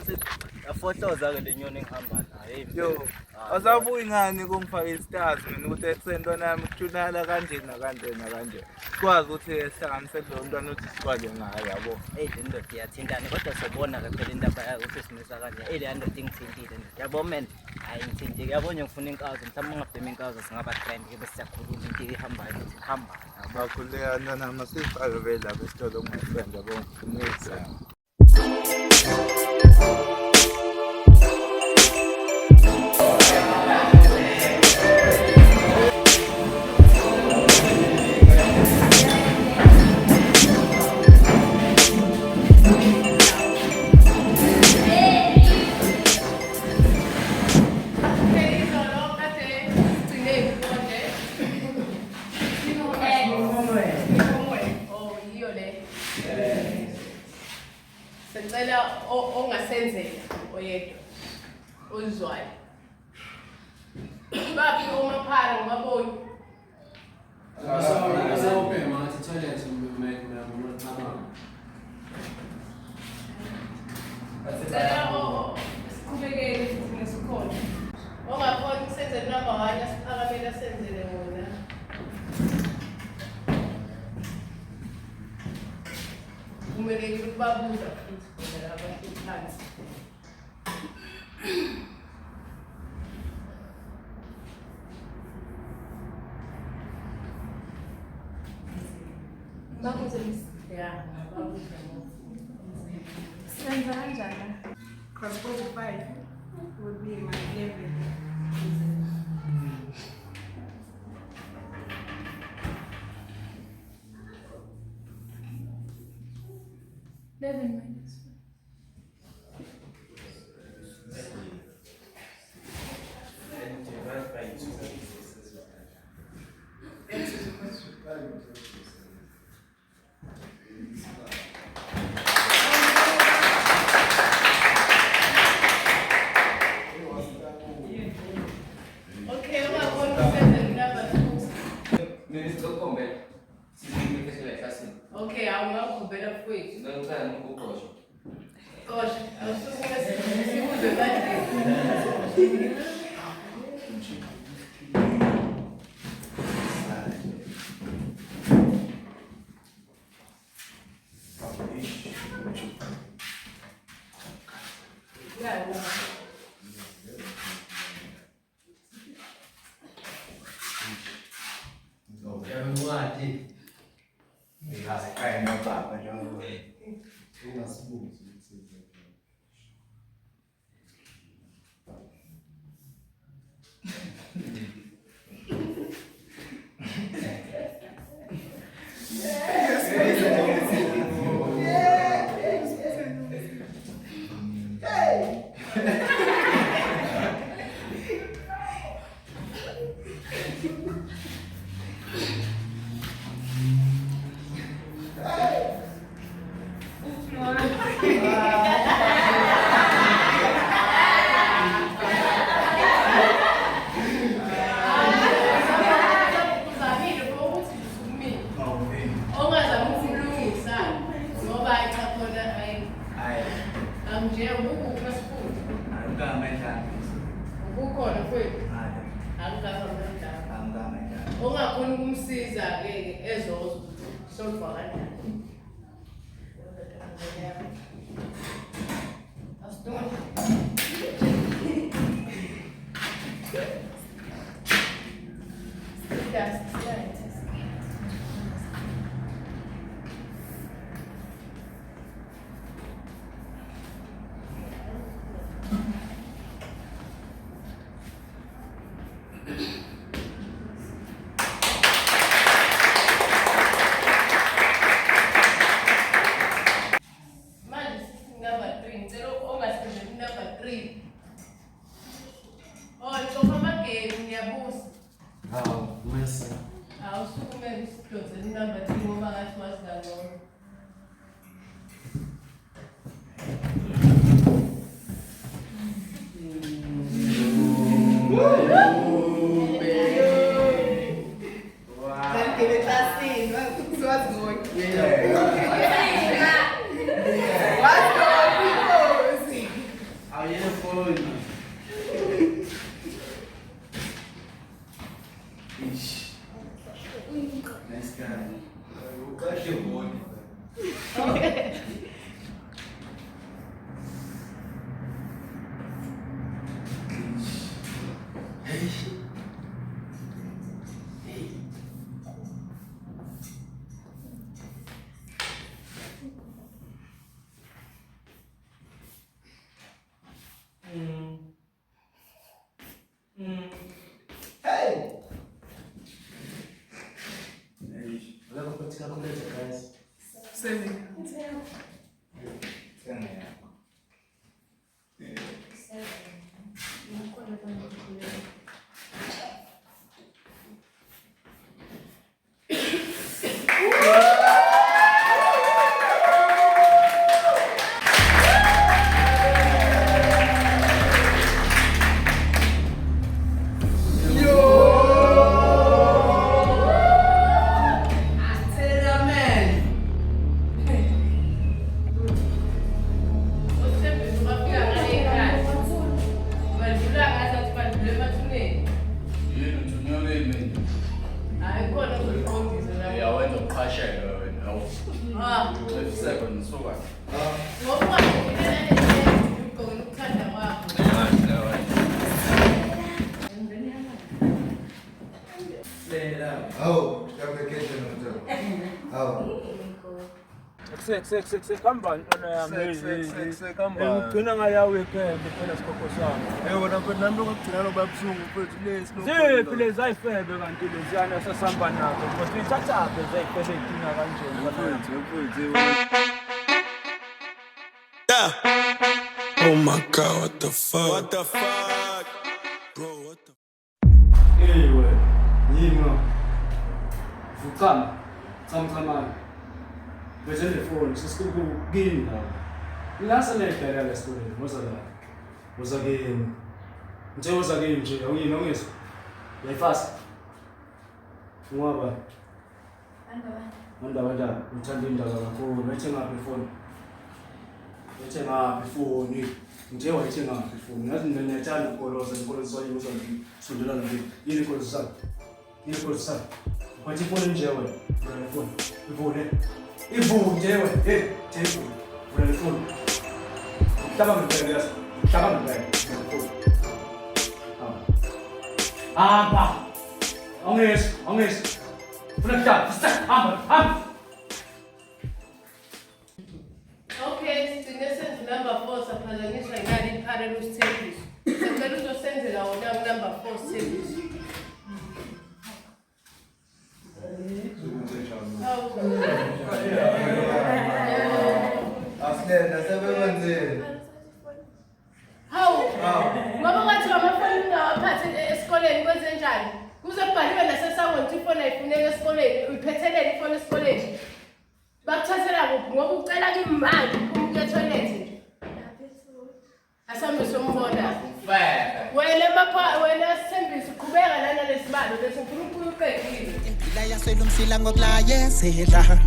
afohloza ke le nyoni engihamba nayo. Hey Yo, asabuyi ngani kungifaka istars mina ukuthi ekuseni ntwana yami kuthunala kanje nakanje nakanje. Sikwazi ukuthi sihlanganise kulo ntwana ukuthi sikwazi ngayo yabo. Hey le ndoda iyathintana kodwa sobona ke phela indaba yayo ukuthi simisa kanje. Hey le ndoda ingithintile ndoda. Yabo man, hayi ngithintile. Yabo nje ngifuna inkazo mhlawumbe ungabhema inkazo singaba grand ke bese siyakhuluma into ihambayo ukuthi ihamba. Bakhuleka ntwana yami asifake vele lapha esitolo my friend yabo ngifuna ukuzama. Sicela ongasenzela oyedwa ozwayo. Baphi omaphara ngibaboni. Asawubhema ngathi toilet ngicabanga. Sicela siqhubekele futhi nesikhona. Ongakhona ukusenzela number 1 asiphakamele asenzele wona. Vumelekile ukubabuza futhi bona laba abahleli phansi. Babuze miss. Ya, ngababuza ngoba. Senza kanjani la? Because 45 would be my level. 11 minus Okay, awungakhombela mfowethu. Ngicela ukuxoshwa. Xosha, awusukume sikuze manje. Incwadi. Ngingaziqala nobaba njengoba Ungasibuzi ukuthi Uzamile ukuthi usukumile. Ongazami ukumlungisa ngoba hayi cha khona hayi. Hayi. Angije ukuphi masifundi? Angikama Ukukhona mfowethu. Angikama mdala. Angikama Ongakhona ukumsiza ke ezozo solve kanjani? Asidonke. Manje sisi number 3 ngicela ongasebenzeli number 3. Oh, ngixoxa amagame ngiyabuza. Hawu, mese. Awusukumele usidonsele number 3 ngoba ngathi wazi kangcono. Ngangena eklasini, wazi ngonke. Wazi ngonke inkosi. Awuyefoni. Ish. Nice guy. Uqashe ngoni. Akekho phethe calculator guys. 7. Thenga yakho. Atheramen. Uthembisa bafika ngale ekhaya. Badlula ngathi athi badlula emathuneni. Yini uthi unyokeni manje? Hayi khona uzoqondisa la. Ya wena uqhashelwe wena. Awu. Ah. Ucefiseke nisuka. Ngoba ungagqokile ugqokela ukuthanda kwakho. Hawu, yaphekeje nomntwana. Hawu. Kuhamba ntwana yami. Ngigcina ngaya weekend phela sikhokho sami. Eh wena mfethu nami lokugcina loba buhlungu mfethu lesi. Ziphi lezi ayifebe kanti leziyana sasihamba nazo kodwa uyithathaphi lezi ayifebe ey'dinga kanje Mfethu, mfethu. Yeah. Oh my god, what the fuck? What the fuck? Bro, what the Hey wena, yini ngo? Vucama. Chamchamana. Bese nefoni sesikuku kini la. Ngase nedala lesikoleni woza la. Woza kimi. Nje woza kimi nje awuyini awungizwa. Uyayifasa. Ungaba. Nondaba ndaba, uthanda indaba kakhulu. Wayithenga phi ifoni? Wayithenga phi ifoni? Nje wayithenga phi ifoni? Ngathi mina ngiyathanda ukukoloza, ngikoloziswa yini uzwa ngisondelana nje. Yini ikolozisana? Yini ikolozisana? Wathi ifoni nje wena. Vula le foni. Ivule. Ivule wena. Hey, nje ivule. Vula le foni. Hlaba ngempela yazi. Hlaba ngempela. Vula le foni. Hamba. Awungezwa, awungezwa. Funa kuhlala. Hamba, hamba. Okay, sigcine senza number 4 saphazanyiswa yinali ipharela uSithembiso. Sicela uzosenzela wona unumber 4 Sithembiso. Hawu. Asilenda sebekwenzile. Hawu. Ngoba kwathiwa amafoni ungawaphathi esikoleni kwenze njani? Kuze kubhaliwe nasesangweni ukuthi ifoni ayifuneki esikoleni, uyiphetheleni ifoni esikoleni. Bakuthathela kuphi ngoba ucela kimi manje uphuma ukuya etoilet nje. Asambe sombona. Wena mapha wena Sithembiso uqhubeka lana lesibalo bese ngifuna ukubuya uqedile. Impila yaselumsila ngokulayezela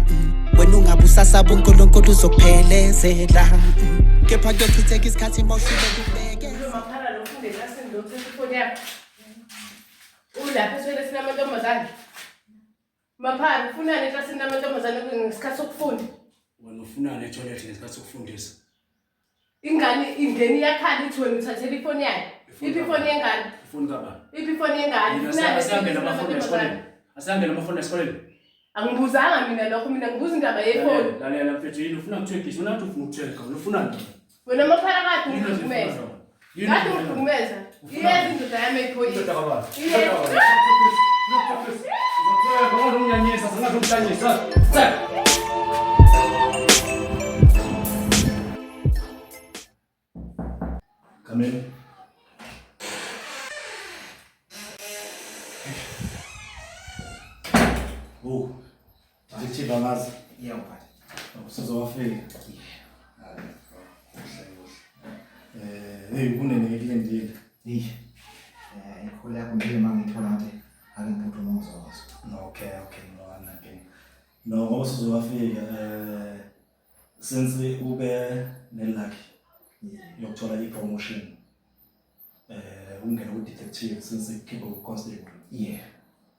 wena ungabe usasaba uNkulunkulu uzokuphelezela kepha kuyochitheka isikhathi mawuhlule kubeke Makhala lo funde eklasini lo uthatha ifoni yakho. Ulapha etoilet namantombazane. Maphara ufunani eklasini namantombazane ngesikhathi sokufunda? Wena ufunani etoilet ngesikhathi sokufundisa? Ingane ingene iyakhala ithi wena uthathela ifoni yayo. Iphi ifoni yengane? Ifoni kabani? Iphi ifoni yengane? Yini Ufunani asiyangena eklasini amafoni namantombazane? esikoleni? Asiyangena amafoni esikoleni? Angibuzanga mina lokho, mina ngibuza indaba yefoni. Lalela, lalela mfethu, yini ufuna ukuthekisa? Wena uthi ufuna ukutheka, wena ufunani? Wena maphara kade Yini ungihlukumeza. ozifuna? Yini Kade ozifuna? ungihlukumeza. Iyeza indoda yami eyiphoyisa. Indoda kabani? Iyeza. Uzotheka, ungaze unginyanyisa, sengaze ungihlanyisa. Tseka. Come in. Oh, detective angazi. Yebo mphathi. Usuzowafika. Hey, kunene ngikulindile. Eish. Ikholi yakho nje uma ngiyithola ngathi ake ngiphuthume ngizokwazi. No, okay, okay, no, anginankinga. No, ngoba usuzowafika since ube ne-luck yokuthola i-promotion ungene ku-detective since ikhiphe ku-constable. Yeah.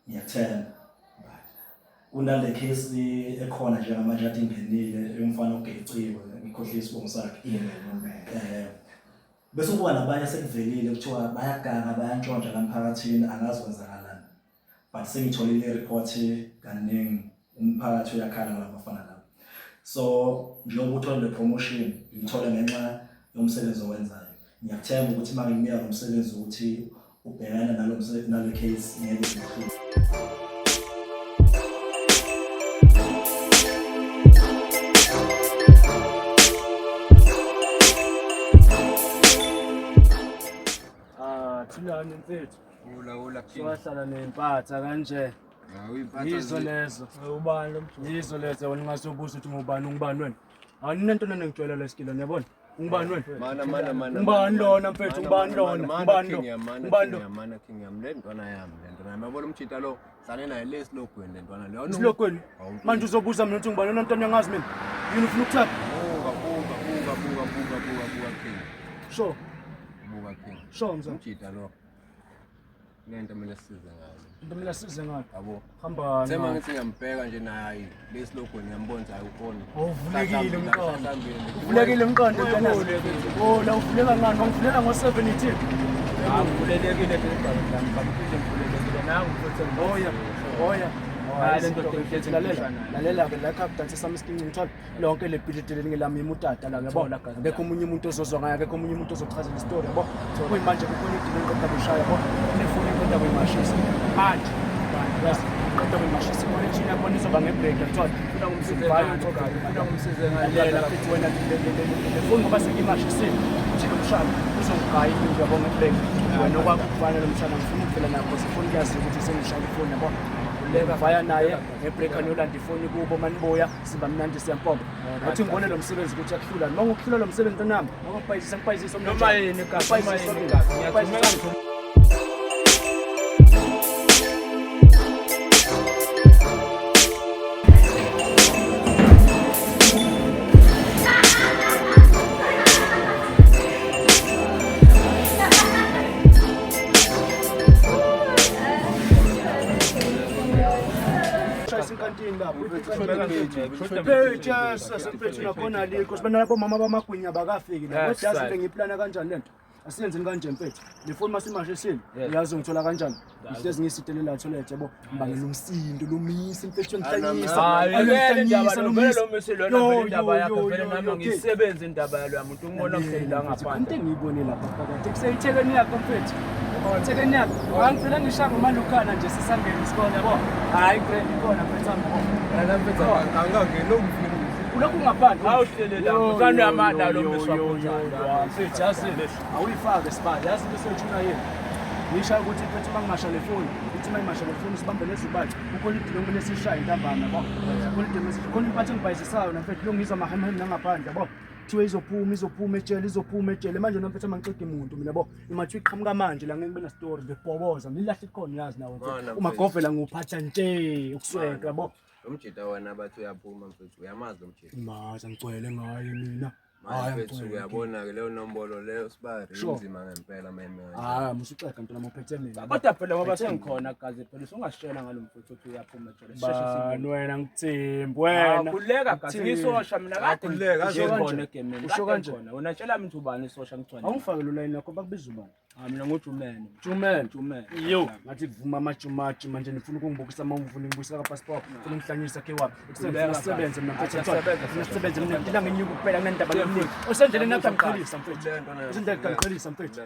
Ngiyakuthemba. Kunale case ekhona njengamanje ade ingenile yomfana ogeciwe, ngikhohlwe isibongo sakhe. Yeah, ngiyabona. Bese kuba nabanye sekuvelile kuthiwa bayaganga bayantshontsha la mphakathini angazi kwenzakalani. But sengitholile i-report kaningi umphakathi uyakhala ngalabafana laba. So njengoba uthole le promotion ngithole ngenxa yomsebenzi owenzayo. Ngiyakuthemba ukuthi uma ngikunika lo msebenzi ukuthi ubhekana nalo nale case ngeke ikuhluphe. Ah, Thulani mfethu. Ula ula king. Wahlala nempatha kanje. Hawu impatha. Yizo lezo. Ubani lo mjolo? Yizo lezo wena ungasobuza ukuthi ngubani ungubani wena. Awunento nene ngitshela lesikilo niyabona? Ungubani wena? Mana mana mana. Ngubani lona mfethu? Ngubani lona? Ngubani lo? Ngubani lo? Mana king yami le ntwana yami le ntwana yami. Yabona umjita lo hlale naye le silogweni le ntwana leyo. Isilogweni. Manje uzobuza mina ukuthi ngubani lona ntwana yangazi mina. Yini ufuna ukuthapha? Buka buka buka buka buka buka buka king. Sure. Buka king. Sure mzala. Umjita lo. Lento kumele sisize ngayo. Into kumele sisize ngayo. Yabo. Hamba. Sema ngithi ngiyambheka nje naye le silogweni ngiyambona ukuthi hayi ukhona. Uvulekile umqondo. Uvulekile umqondo ntwana. Oh, la uvuleka ngani? Wangivuleka ngo-7 ithi. Ngivulelekile nje lami, ngivulelekile ngivulelekile nangu futhi. Oya, oya. Hayi le ndoda engihlezi Lalela, lalela ke la khapha sami isikinci ngithola lonke le bhilidi leli ngelami utata la yabo. Akekho omunye umuntu ozozwa ngayo, akekho omunye umuntu ozochazela isitori yabo. Kuyimanje kukhona idili engiqeda kushaya yabo. Nefoni engiqeda kuyimashisa. Manje, manje yazi ngiqeda kuyimashisa i-connection yakhona izoba ngebreak yathola. Funa ngumsize Vayo ngani? Funa ngumsize ngani? Lalela futhi wena le foni ngoba sengiyimashisile. Uthi lo mshana uzongigaya into yabo ngebreak. Wena okwakho ukufana lo mshana ngifuna ukuvela nakho sifuna ukuyazi ukuthi sengishaya ifoni yabo. Vaya naye ngebreak anolanda ifoni kubo manibuya siba mnandi siyampompa. Ngathi ngibone lo msebenzi ukuthi akuhlula. Noma ukuhlula lo msebenzi ntonami, ngoba ngibhayizisa ngibhayizisa Noma yini kahle, noma yini kahle. Ngiyathumela. Mfethu, yes, mfethu nakhona alikho. Sibona lapho mama bamagwinya abakafiki la. Yes, Kodwa yazi sir. into ngiyiplana kanjani lento? Asiyenzeni kanje mfethu. Le phone masimashesini. Uyazi ngithola kanjani? Ngihlezi ngisitelela la toilet yabo. Ngibangela umsindo lomisi mfethu ngihlanyisa. Hayi, vele indaba lo vele lo misi lona Yo, vele indaba yo, yakhe yo, vele yo, nami yo, ngiyisebenzi indaba yalo muntu ungibona ngihleli la ngaphandle. Into engiyibone lapha phakathi kuseyithekeni yakho mfethu. Ithekeni yakho. Angicela ngishaya ngomalukana nje sisangena isikole yabo. Hayi grand ikhona mfethu wami yabo. Mina mfethu angangeni lokufika. Ulokhu ngaphandle. Awuhlele la, mfana uyamanda lo misi wakho njani. Mfethu yazi awuyifake sibali yazi into esethuna yini. Ngisho ukuthi mfethu uma ngingasha le foni, ukuthi uma ngingasha le foni sibambe lezibathi, kukhona idilo kumele sishaye ntambama yabo. Kukhona idilo kukhona impatho engibhayizisayo na mfethu lungizwa amahemhem nangaphandle yabo. Kuthiwe izophuma izophuma ejele izophuma ejele manje noma mfethu mangiqeda umuntu mina yabo. Uma kuthiwa iqhamuka manje la ngeke ngibe na story ngibhoboza ngilahle ikhona uyazi nawe mfethu. Mana, Uma mfethu. govela nguphatha nje ukuswenka yabo. Lo mjita wena bathi uyaphuma mfethu uyamazi lo mjita. Maza ngigcwele ngaye mina. Manje Hayi mfethu ngigcwele. uyabona-ke leyo nombolo leyo sibari Sure. inzima ngempela meme. Hayi musuxega ntwana muphethe mina. Kodwa phela ngoba sengikhona gazi phela usungasitshela ngalo mfuthu ukuthi uyaphuma ejele. Sisheshe Bani sibone. wena ngithembi wena. Khululeka gazi ngisosha mina kade Khululeka, ngikhona kanje. egemeni. Usho Kade kanje. ngikhona. Wena tshela mina ukuthi ubani isosha ngigcwele. Awungifake lo line lakho bakubiza ubani? Ah mina ngujumene. Jumene. Jumene. Yo, ngathi kuvuma amajumaji manje nifuna ukungibukisa uma ufuna ngibuyisa ka passport, ufuna ungihlanyisa ke wami. Khululeka, Ekuseni sisebenze mina mfethu. Siyasebenza, Ngifuna sisebenze mina ngidila ngenyuku kuphela kunendaba eminingi. Usendleleni yakho angiqhelisa mfethu. Usendleleni kangiqhelisa mfethu.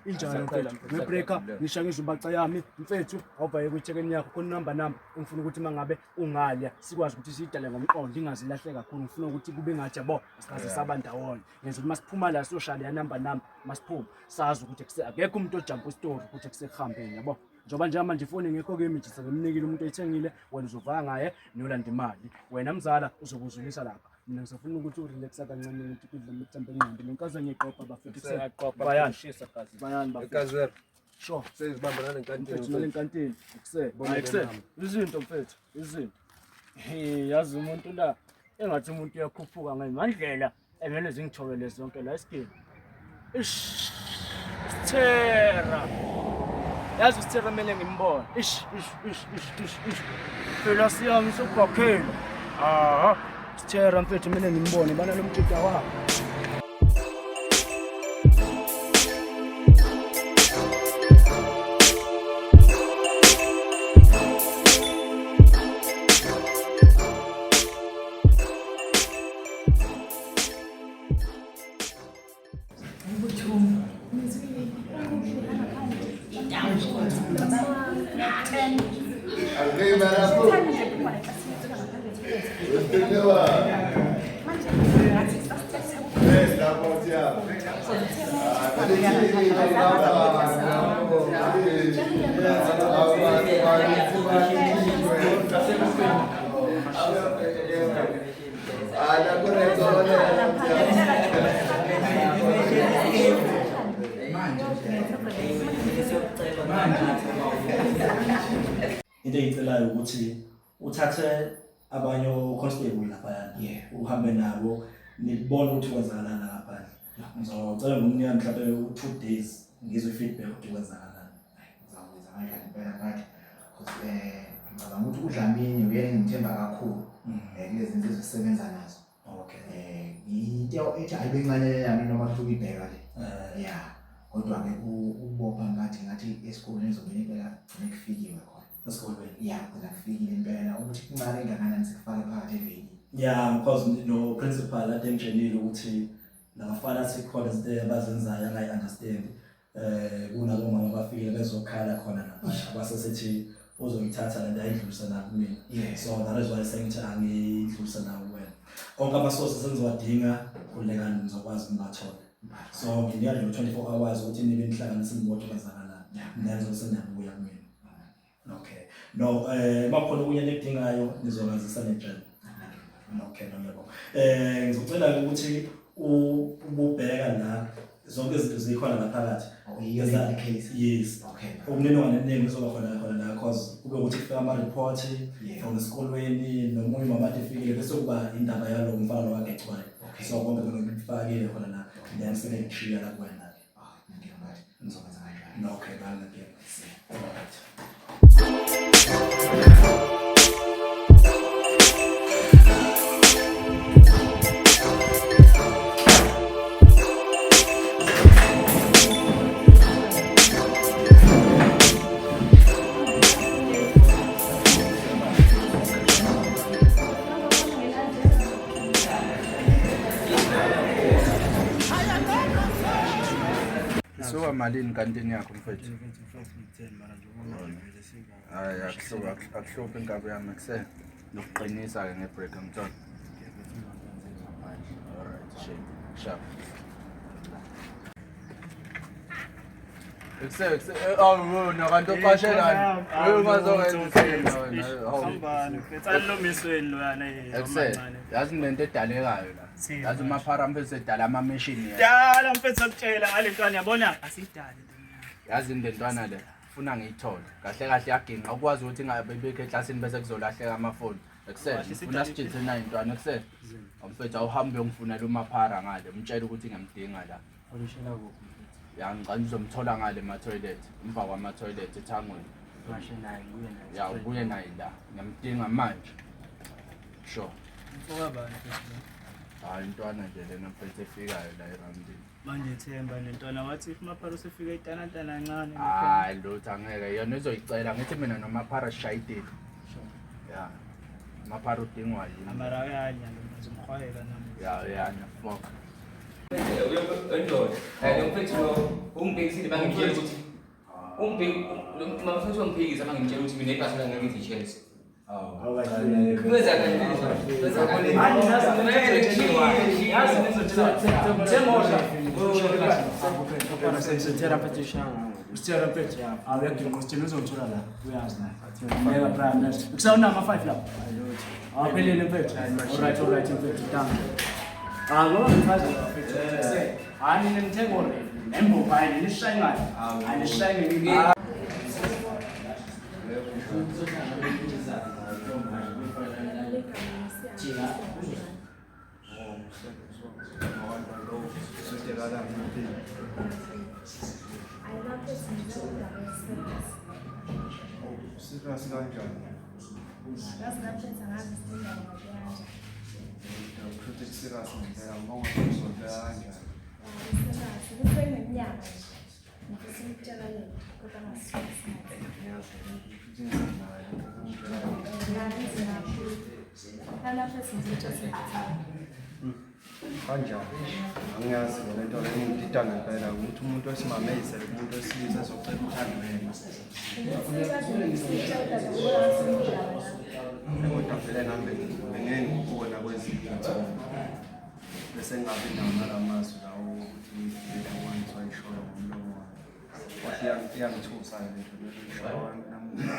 Injalo mfethu. Ngebreaker ngisha ngizubaca yami mfethu awubhaye kwi-check-in yakho khona number number engifuna ukuthi mangabe ungalya sikwazi ukuthi siyidale ngomqondo ingazilahle kakhulu ngifuna ukuthi kube ngathi yabo sikaze saba ndawonye ngenza ukuthi masiphuma la siyoshaya leya number number masiphuma sazi ukuthi akekho umuntu ojampa isitori ukuthi kusekuhambeni yabo njengoba njengamanje ifoni ingekho kimi nje sengimnikile umuntu oyithengile wena uzovaka ngaye niyolanda imali wena mzala uzokuzulisa lapha mina ngisafuna ukuthi urelaxa kancane ukuthi kudla mthambe engqondo lenkaze ngiyiqopha bafethu Seyaqopha, Bayani. kushisa gazi. Bayani bafethu. Ekazero. Sure. Sezibamba nale nkantini. Mfethu nale nkantini ekuseni. Bona Hayi, le ekuseni. namba. Izinto mfethu, izinto. Hey, yazi umuntu la engathi umuntu uyakhuphuka ngemandlela emele zingithobele zonke la esigeni. Ish. Sithera. Yazi usithera kumele ngimbone. Ish, ish, ish, ish, ish, ish. Phela siyami sokwakhela. Aha. Sithera mfethu kumele ngimbone bana lo mjida wakhe. Into engiyicelayo ukuthi uthathe abanye o-constable laphayana uhambe nabo nibone ukuthi kwenzakalani la ngaphandle. Ngizocela ngomnika mhlawumbe u-2 days ngizwe i-feedback ukuthi kwenzakalani. Ngizakwenza kanjani impela ngathi because ngicabanga ukuthi uDlamini uyena engimthemba kakhulu kulezi zinto ezisebenza nazo. Okay. Into ethi ayibe ncane yami noma kuthiwa uyibheka le. Yeah. Kodwa ke ukubopha ngathi esikoleni ezobeni impela gcine kufikiwe khona. Esikolweni. Yeah, gcina kufikile impela ukuthi kuncane kangakanani sikufake phakathi evenini. Yeah, because no principal ade ngitshelile ukuthi labafana sikhona izinto abazenzayo angayi-understand. Kunabo mama bafikile bezokhala khona lapha kwase sithi uzoyithatha lento ayidlulisa na kumina. Yeah. So that is why sengithi angiyidlulisa na kuwena. Onke ama-sources engizowadinga khululekani ngizokwazi ngibathole. So nginika nje 24 hours ukuthi nibe nihlanganise nibone kwenzakalani. Then ngizobe seniyabuya kumina. Okay. No, makukhona okunye enikudingayo nizongazisa nitshela. Okay, no ngiyabonga. Ngizocela ukuthi ububheka la zonke izinto zikhona la phakathi. Oh, yiyo le case. Yes. Okay. Umniningwane eminingi izoba khona khona la cause kube ukuthi kufika ama report from esikolweni nomunye umama ade efikile bese kuba indaba yalo mfana lo wagecwayo. So konke lokho ngikufakile khona la. Then sengiyishiya la kuwena. Ngizokwenza kanjalo. No, okay, bye ngiyabonga. All right. Isuka malini kantini yakho mfethu? Mfethu 5 10 mara nje ubona vele singa. Hayi akuhluphi akuhluphi inkabi yami kuse. Nokuqinisa ke ngebreak ngithola. Alright, shit. Sharp. Ekuse ekuse awu nakanti oqashelani. Ungazokwenza wena. Hambani mfethu alomisweni loyana Ekuse yazi kunento edalekayo la. Yazi umaphara mfethu edala ama-machine yena. Dala mfethu akutshela ngale ntwana yabona asidali. Yazi lentwana le funa ngiyithole. Kahle kahle yaginqa ukwazi ukuthi ingabe ibikho eklasini bese kuzolahleka amafoni. Ekuse funa sijithe nayo intwana ekuse. Mfethu awuhambe uyongifunela umaphara ngale umtshele ukuthi ngiyamdinga la. Olishela kuphi? Ya ngicela uzomthola ngale ema-toilet emva kwama-toilet ethangweni. Ngashe naye ngibuye naye. Ya ubuye naye la ngiyamdinga manje. Sure. Mfoka bani mfethu? Hayi intwana nje lena mfethu efikayo la eramdini. Manje Themba nentwana wathi if maphara usefika itanatana kancane. Hayi lutho angeke yona izoyicela ngithi mina nomaphara sishayidile. Ya. Maphara udingwa yini? Amara uyanya lo ngizomhwayela nami. Ya uyanya fuck. Endoda, lo mfethu lo ungibhekisile bangimtshela ukuthi mfethu wangiphikisa bangimtshela ukuthi mina ibhasi la ngeke ngithi-Chelsea. Kusawunama-five lapho awaphelele mfethu alright alright mfethu thank Ah, ngoba ngichaza mfethu hayi nina nithenga already nembopha hayi nishaye ngayo hayi nishaye ngelinye Serious kanjani? Kusho serious ngempela ngoba ngizobeka kanjani? Ngiyazi futhi ngisenayo ukungitshela kanjani? Angiyazi le nto le ngidida ngempela ukuthi umuntu wesimame eyisele kumuntu wesilisa ezocela uthando yena. Kodwa vele nami bengeke ngikubona kwezinye iy'thombe. Bese ngingabi nawo nala mazwi lawo ukuthi ngivele once wayishoyo ngomlomo wami. Kodwa iyangithusa-ke le nto le oyishoyo namuhla.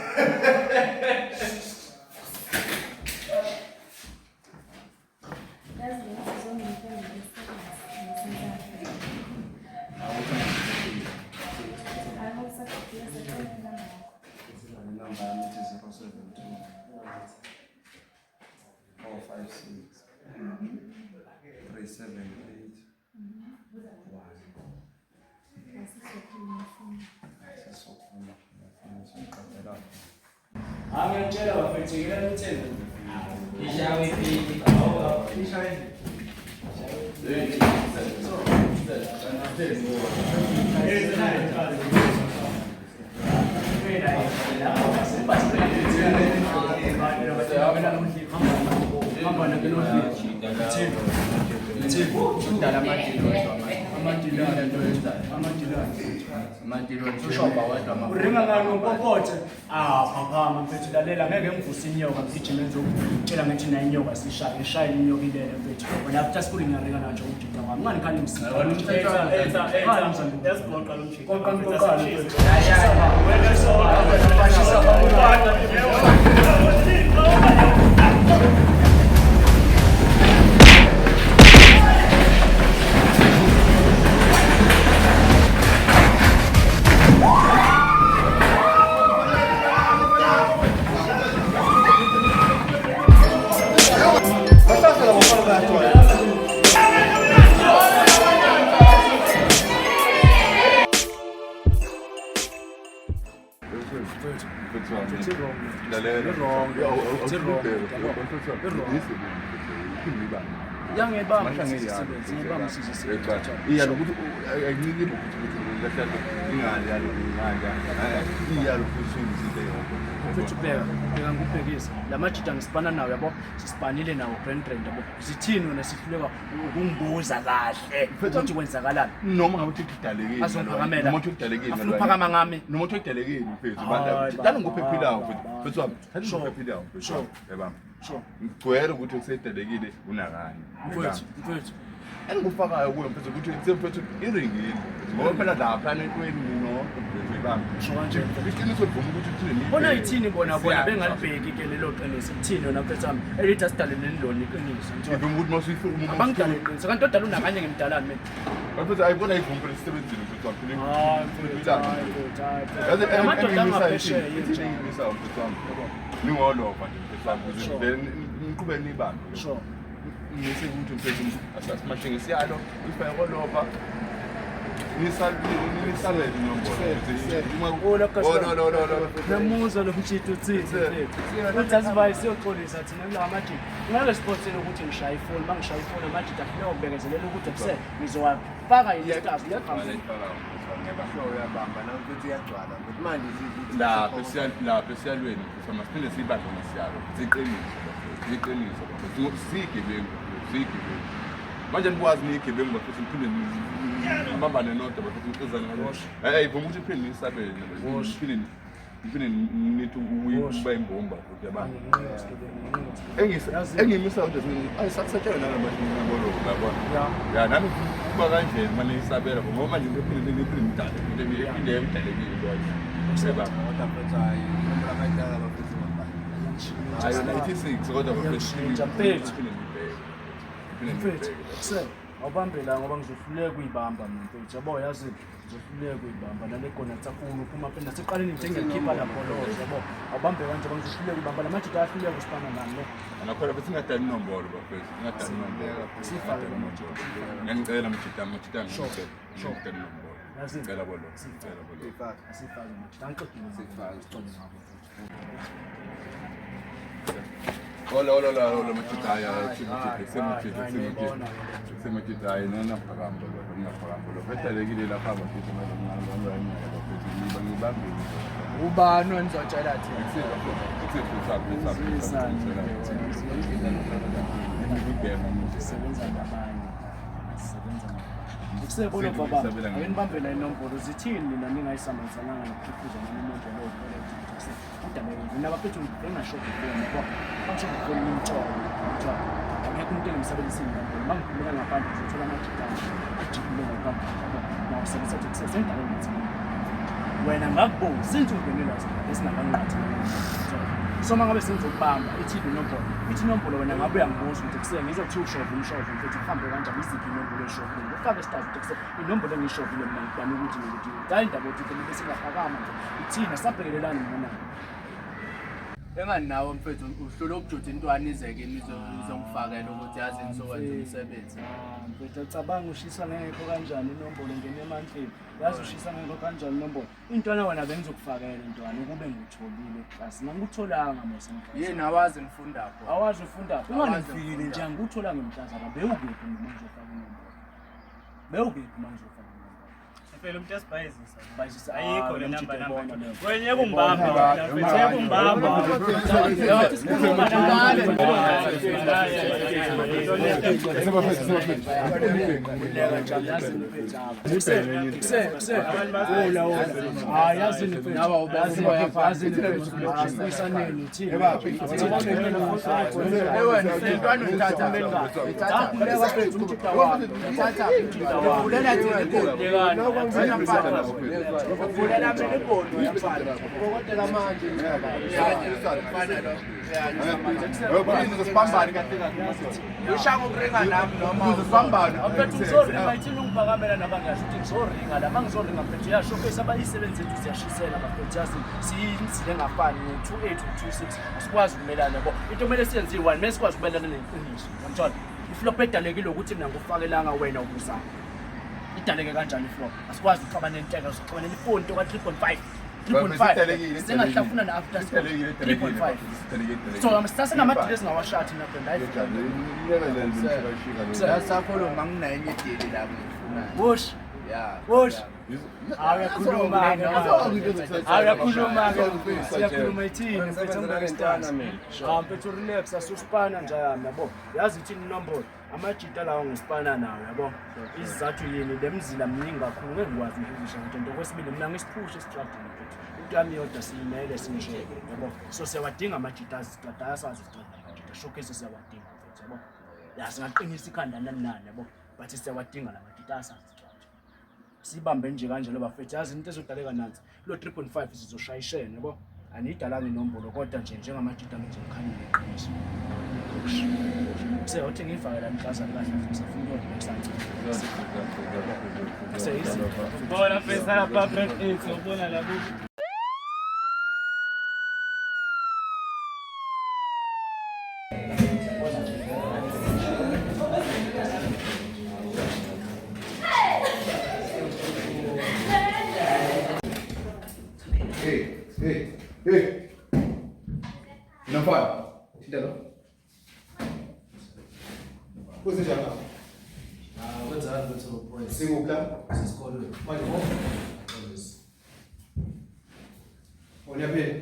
Inamba yami ithi 072 456 378 1. Sizokhuluma sizoqedela. Angiyakutshela bafethu ngicela nithenge. Ishawe ipiki. Ishawe. Uringa ngani umpopothe? Ah, phaphama mfethu lalela ngeke ngivuse inyoka ngigijime ngizokutshela ngithi nayo inyoka sishaye ngishaye inyoka ilele mfethu. Wena after school ngiyaringa najo umjita wami. Ngani khani ngisiza? Yasigoqa lo mjita. Qoqa qoqa mfethu. Wena Iya lokuthi ayiniki ukuthi kahle ingane yalo ingane iya lokuthi izinto yonke. Mfethu bheka, bheka ngikubhekise. La majita ngisipana nawo yabo, sisipanile nawo brand brand yabo. Zithini wena sihluleka ukungibuza kahle ukuthi kwenzakalani? Noma ngabe uthi kudalekile. Azongiphakamela. Noma uthi kudalekile. Afuna ukuphakama ngami. Noma uthi kudalekile mfethu. Hayi, Bandla, dala ngophephilayo mfethu. Mfethu wami, thatha Sure. ngophephilayo mfethu. Sure. Yabamba. Sure. Ngigcwele ukuthi usedalekile unakanye. Mfethu, mfethu. Engikufakayo kuwe mfethu ukuthi mfethu iringile. Ngoba phela lapha entweni nginodwa mfethu ibamba. Sho kanje. Iqiniso livuma ukuthi uthini. Bona ithini bona bona bengalibheki ke lelo qiniso. Ithini yona mfethu wami? Elithi asidaleleni lona iqiniso. Ngivuma ukuthi mawusuyifuna Abangidale iqiniso. Kanti odala unakanye ngimdalani mina. Mfethu ayibona ivuma phela isebenzile mfethu wami. Hayi mfethu, hayi mfethu, hayi mfethu. Yazi Amadoda angaphesheya ithini engimisayo mfethu wami. Ningolova nje mfethu wami ukuze vele niqhubeke nibambe. Sure. Ngise ukuthi mfethu asimashe ngesiyalo ifake kolova. Nisalele inombolo. Oh no no no no. Namuza lo mshito uthini mfethu? Uthi asivaye siyoxolisa thina kulawa majita. Ngeke siphosele ukuthi ngishaye ifoni, uma ngishaya ifoni amajita afuneka ukubekezelela ukuthi kuse ngizowafaka yini isitafu. Uyabamba nawe futhi iyagcwala futhi manje Lapha lapha esiyalweni mfethu masiphinde siyibambe ngesiyalo. Siqiniso bafethu, siqiniso bafethu. Siyigebengu, siyigebengu. Manje nikwazi niyigebengu bafethu niphinde nibambane nodwa bafethu niqizane ngalo. Eh ivuma ukuthi niphinde nisabele niphinde niphinde nithi ukuba imbomba futhi yabona. Engimisa ukuthi ayisakusetshela nalama ngibolo yabona. Ya nami kuba kanje manje isabela ngoba manje ngiphinde niphinde ngidale iphinde ngidalekile into kanje. Yabona. Kodwa mfethu hayi inombolo abayidala bafethu ngabani. Hayi 96 kodwa bafethu Mfethu. phinde nibheke. Phinde Mfethu, nibheke. se awubambe la ngoba ngizohluleka ukuyibamba mina mfethu. Yabo yazi ngizohluleka ukuyibamba nale gona tsakulu uphuma phela naseqaleni nje ngiyakhipha lapho lo yabo. Awubambe kanje ngoba ngizohluleka ukuyibamba la majita ayahluleka ukusipana nami ne. Anakhona futhi singadali inombolo bafethu, singadali inombolo. Sifake Singadali inombolo. Ngiyanicela mjita, mjita ngicela. Sure. Ngiyanicela inombolo. Yazi. Ngicela bolo. Ngicela bolo. Asifake majita. Angiqedile sifake sicole ngabo. Hola, hola, hola, hola, mjita, hayi, hayi, mjita, semjita, semjita. Semjita, hayi, ninaphakama lo, ninaphakama lo. Bedalekile lapha bafethu manje ngihamba bafethu ngiba ngibambile. Ubani onizotshela thina? Sebenza nabanye. Sebenza nabanye. Kusebona baba, ake nibambe la inombolo zithini nina ningayisamanisananga nokukhiphuza noma inombolo yokuboleka udalekile. Mina bafethu bengashoda ifoni yabo. Bangishoda ifoni ngimtsholo, ngimtsholo. Akekho umuntu engimsebenzisa inombolo. Uma ngiphumela ngaphandle ngizothola amajita ajikile ngaphandle yabo. Ngawusebenzisa ukuthi kusesendaweni ngathi. Wena ngakubuza since ungene la esingakanqathi. So uma ngabe sengizokubamba ithi inombolo, ithi inombolo wena ngabe uyangibuza ukuthi kuse ngizokuthi ushove umshove mfethu uhambe kanjani iziphi inombolo eshovile. Ufake isitafu ukuthi kuse inombolo engiyishovile mina ngibani ukuthi nokuthi hayi indaba yokuthi vele bese ngiyaphakama nje. Ithina sabhekelelani mina nawe. Engani nawe mfethu uhlula ukujuda intwana ize kimi izongifakela ukuthi yazi ngizokwenza umsebenzi. Mfethu cabanga ushisa ngekho kanjani inombolo ngene emandleni. Yazi ushisa ngekho kanjani inombolo. Intwana wena bengizokufakela intwana ukube ngikutholile class. Ngangikutholanga mos ngiclass. Yini awazi ngifunda pho? Awazi ufunda phi? Awazi Unganifikile ngifunda. nje angikutholanga emhlazana. Bewukephi noma ngizofaka inombolo? Bewukephi uma ngizofaka inombolo? Phela umuntu asibhayizisa. Bayizisa. Ayikho le Ah, number yebo, number. leyo. Wena yeke ungibambe wena mfethu, yeke ungibambe. Uvulela mina ibhono yamfana. Ukokotela manje. Mfana lo. Sibambane kahle kahle. Ushaka ukuringa nami noma Ukuze sibambane. Mfethu ngizoringa ithini ungiphakamela nabangasho ukuthi ngizoringa la mangizoringa mfethu uyashowcase abayisebenzi zethu ziyashisela bafethu yazi siyimzile engafani ngo-28 ngo-26 asikwazi ukumelana yabo into kumele siyenze iyi-one kumele sikwazi ukumelana neqiniso yamthola iflop edalekile ukuthi mina ngikufakelanga wena ubuzama idaleke kanjani iflop asikwazi ukuxabana enteka sixabanela ifoni into ka-3.5 3.5 singahlafuna na-after school 3.5 so sasengamadili esingawashaya thina brand hayi Sakhuluma nginenye idili la ngiyifunayo. Wosh. Yeah. Wosh. Awuyakhuluma-ke awuyakhuluma-ke siyakhuluma ithini mfethu angibeke Ah mfethu relax asusipana nje yami yabo. Yazi ithini inombolo amajita lawo ngisipana nawo yabo. Isizathu yini le mzila mningi kakhulu ngeke ngikwazi ukuhuzisha ngento nto kwesibili mina ngisiphushe esitradini mfethu. Into yami yodwa siyimele sinje yabo. So siyawadinga amajita azistrada ayasazi isitrada amajita showcase siyawadinga mfethu yabo. Ya singaqinisa ikhanda nani nani yabo. But siyawadinga la majita asazi isitrada. Sibambe nje kanjalo bafethu yazi into ezodaleka nansi lo 3.5 sizoshayishena yabo aniyidalanga inombolo kodwa nje njengamajita nje ngikhanyile iqiniso seyothi ngiyifake la mhlazane kahle ngisafuna ukuyodlula seyizinto Bona mfethu lapha brand 8 ubona la ku Hey, hey, hey. Namfana, thinta lo. Kuzenjani lapha? Ah, kwenzani mfethu boy? Sikuphi la? Sesikolweni. Manje ngo? Uyaphila?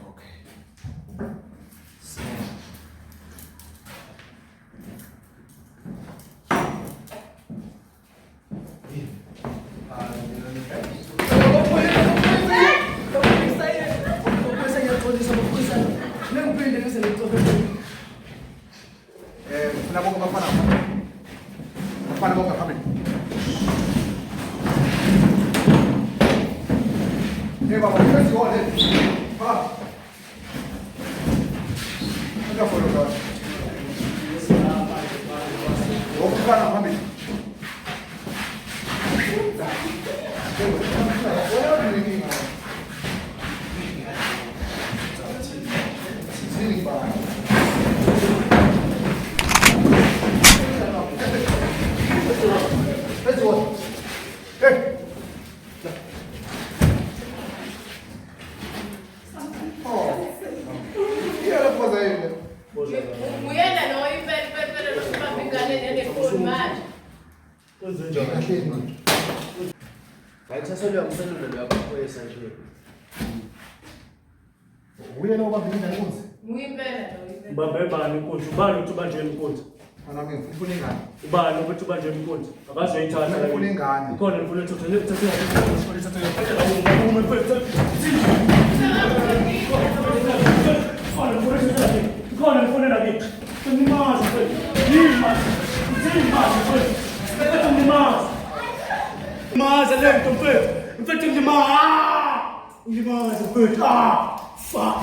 Okay. Ngifuna bonke abafana abafana bonke phambili. Hey baba, ngifuna le. Ha. Ngiyafuna la. Wonke umfana phambili. Nguyena lo impela impela impela lo ubamba ingane nenefoni manje. Ngayithathelwa umselula lo yamaphoyisa nje. Uyena obambe ingane inkunzi? Nguye impela lo impela. Ubambe bani inkunzi? Ubani ukuthi ubanjwe inkunzi? Mfana wami ngifuna ingane. Ubani ukuthi ubanjwe inkunzi? Abazoyithatha. Ngifuna ingane. Ikhona ngifuna uthatha uthatha Ikhona ngifuna lakithi. Ngimazi mfethu. Yini manje? Uthini manje mfethu? Mfethu ngimazi. Ngimazi le nto mfethu. Mfethu ngimazi. Ngimazi mfethu. Ah! Fuck.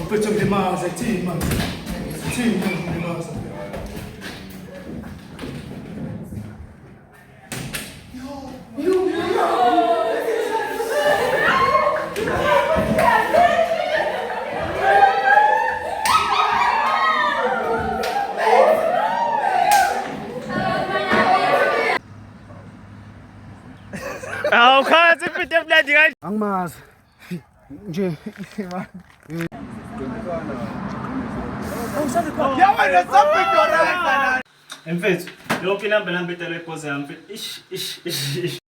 Mfethu ngimazi thini manje? Thini manje ngimazi? Awukhathi mfethu emnandi kanje. Angimazi. Nje Mfethu, yonke inamba namba edalwe ibhoza yami mfethu. Ish ish ish ish.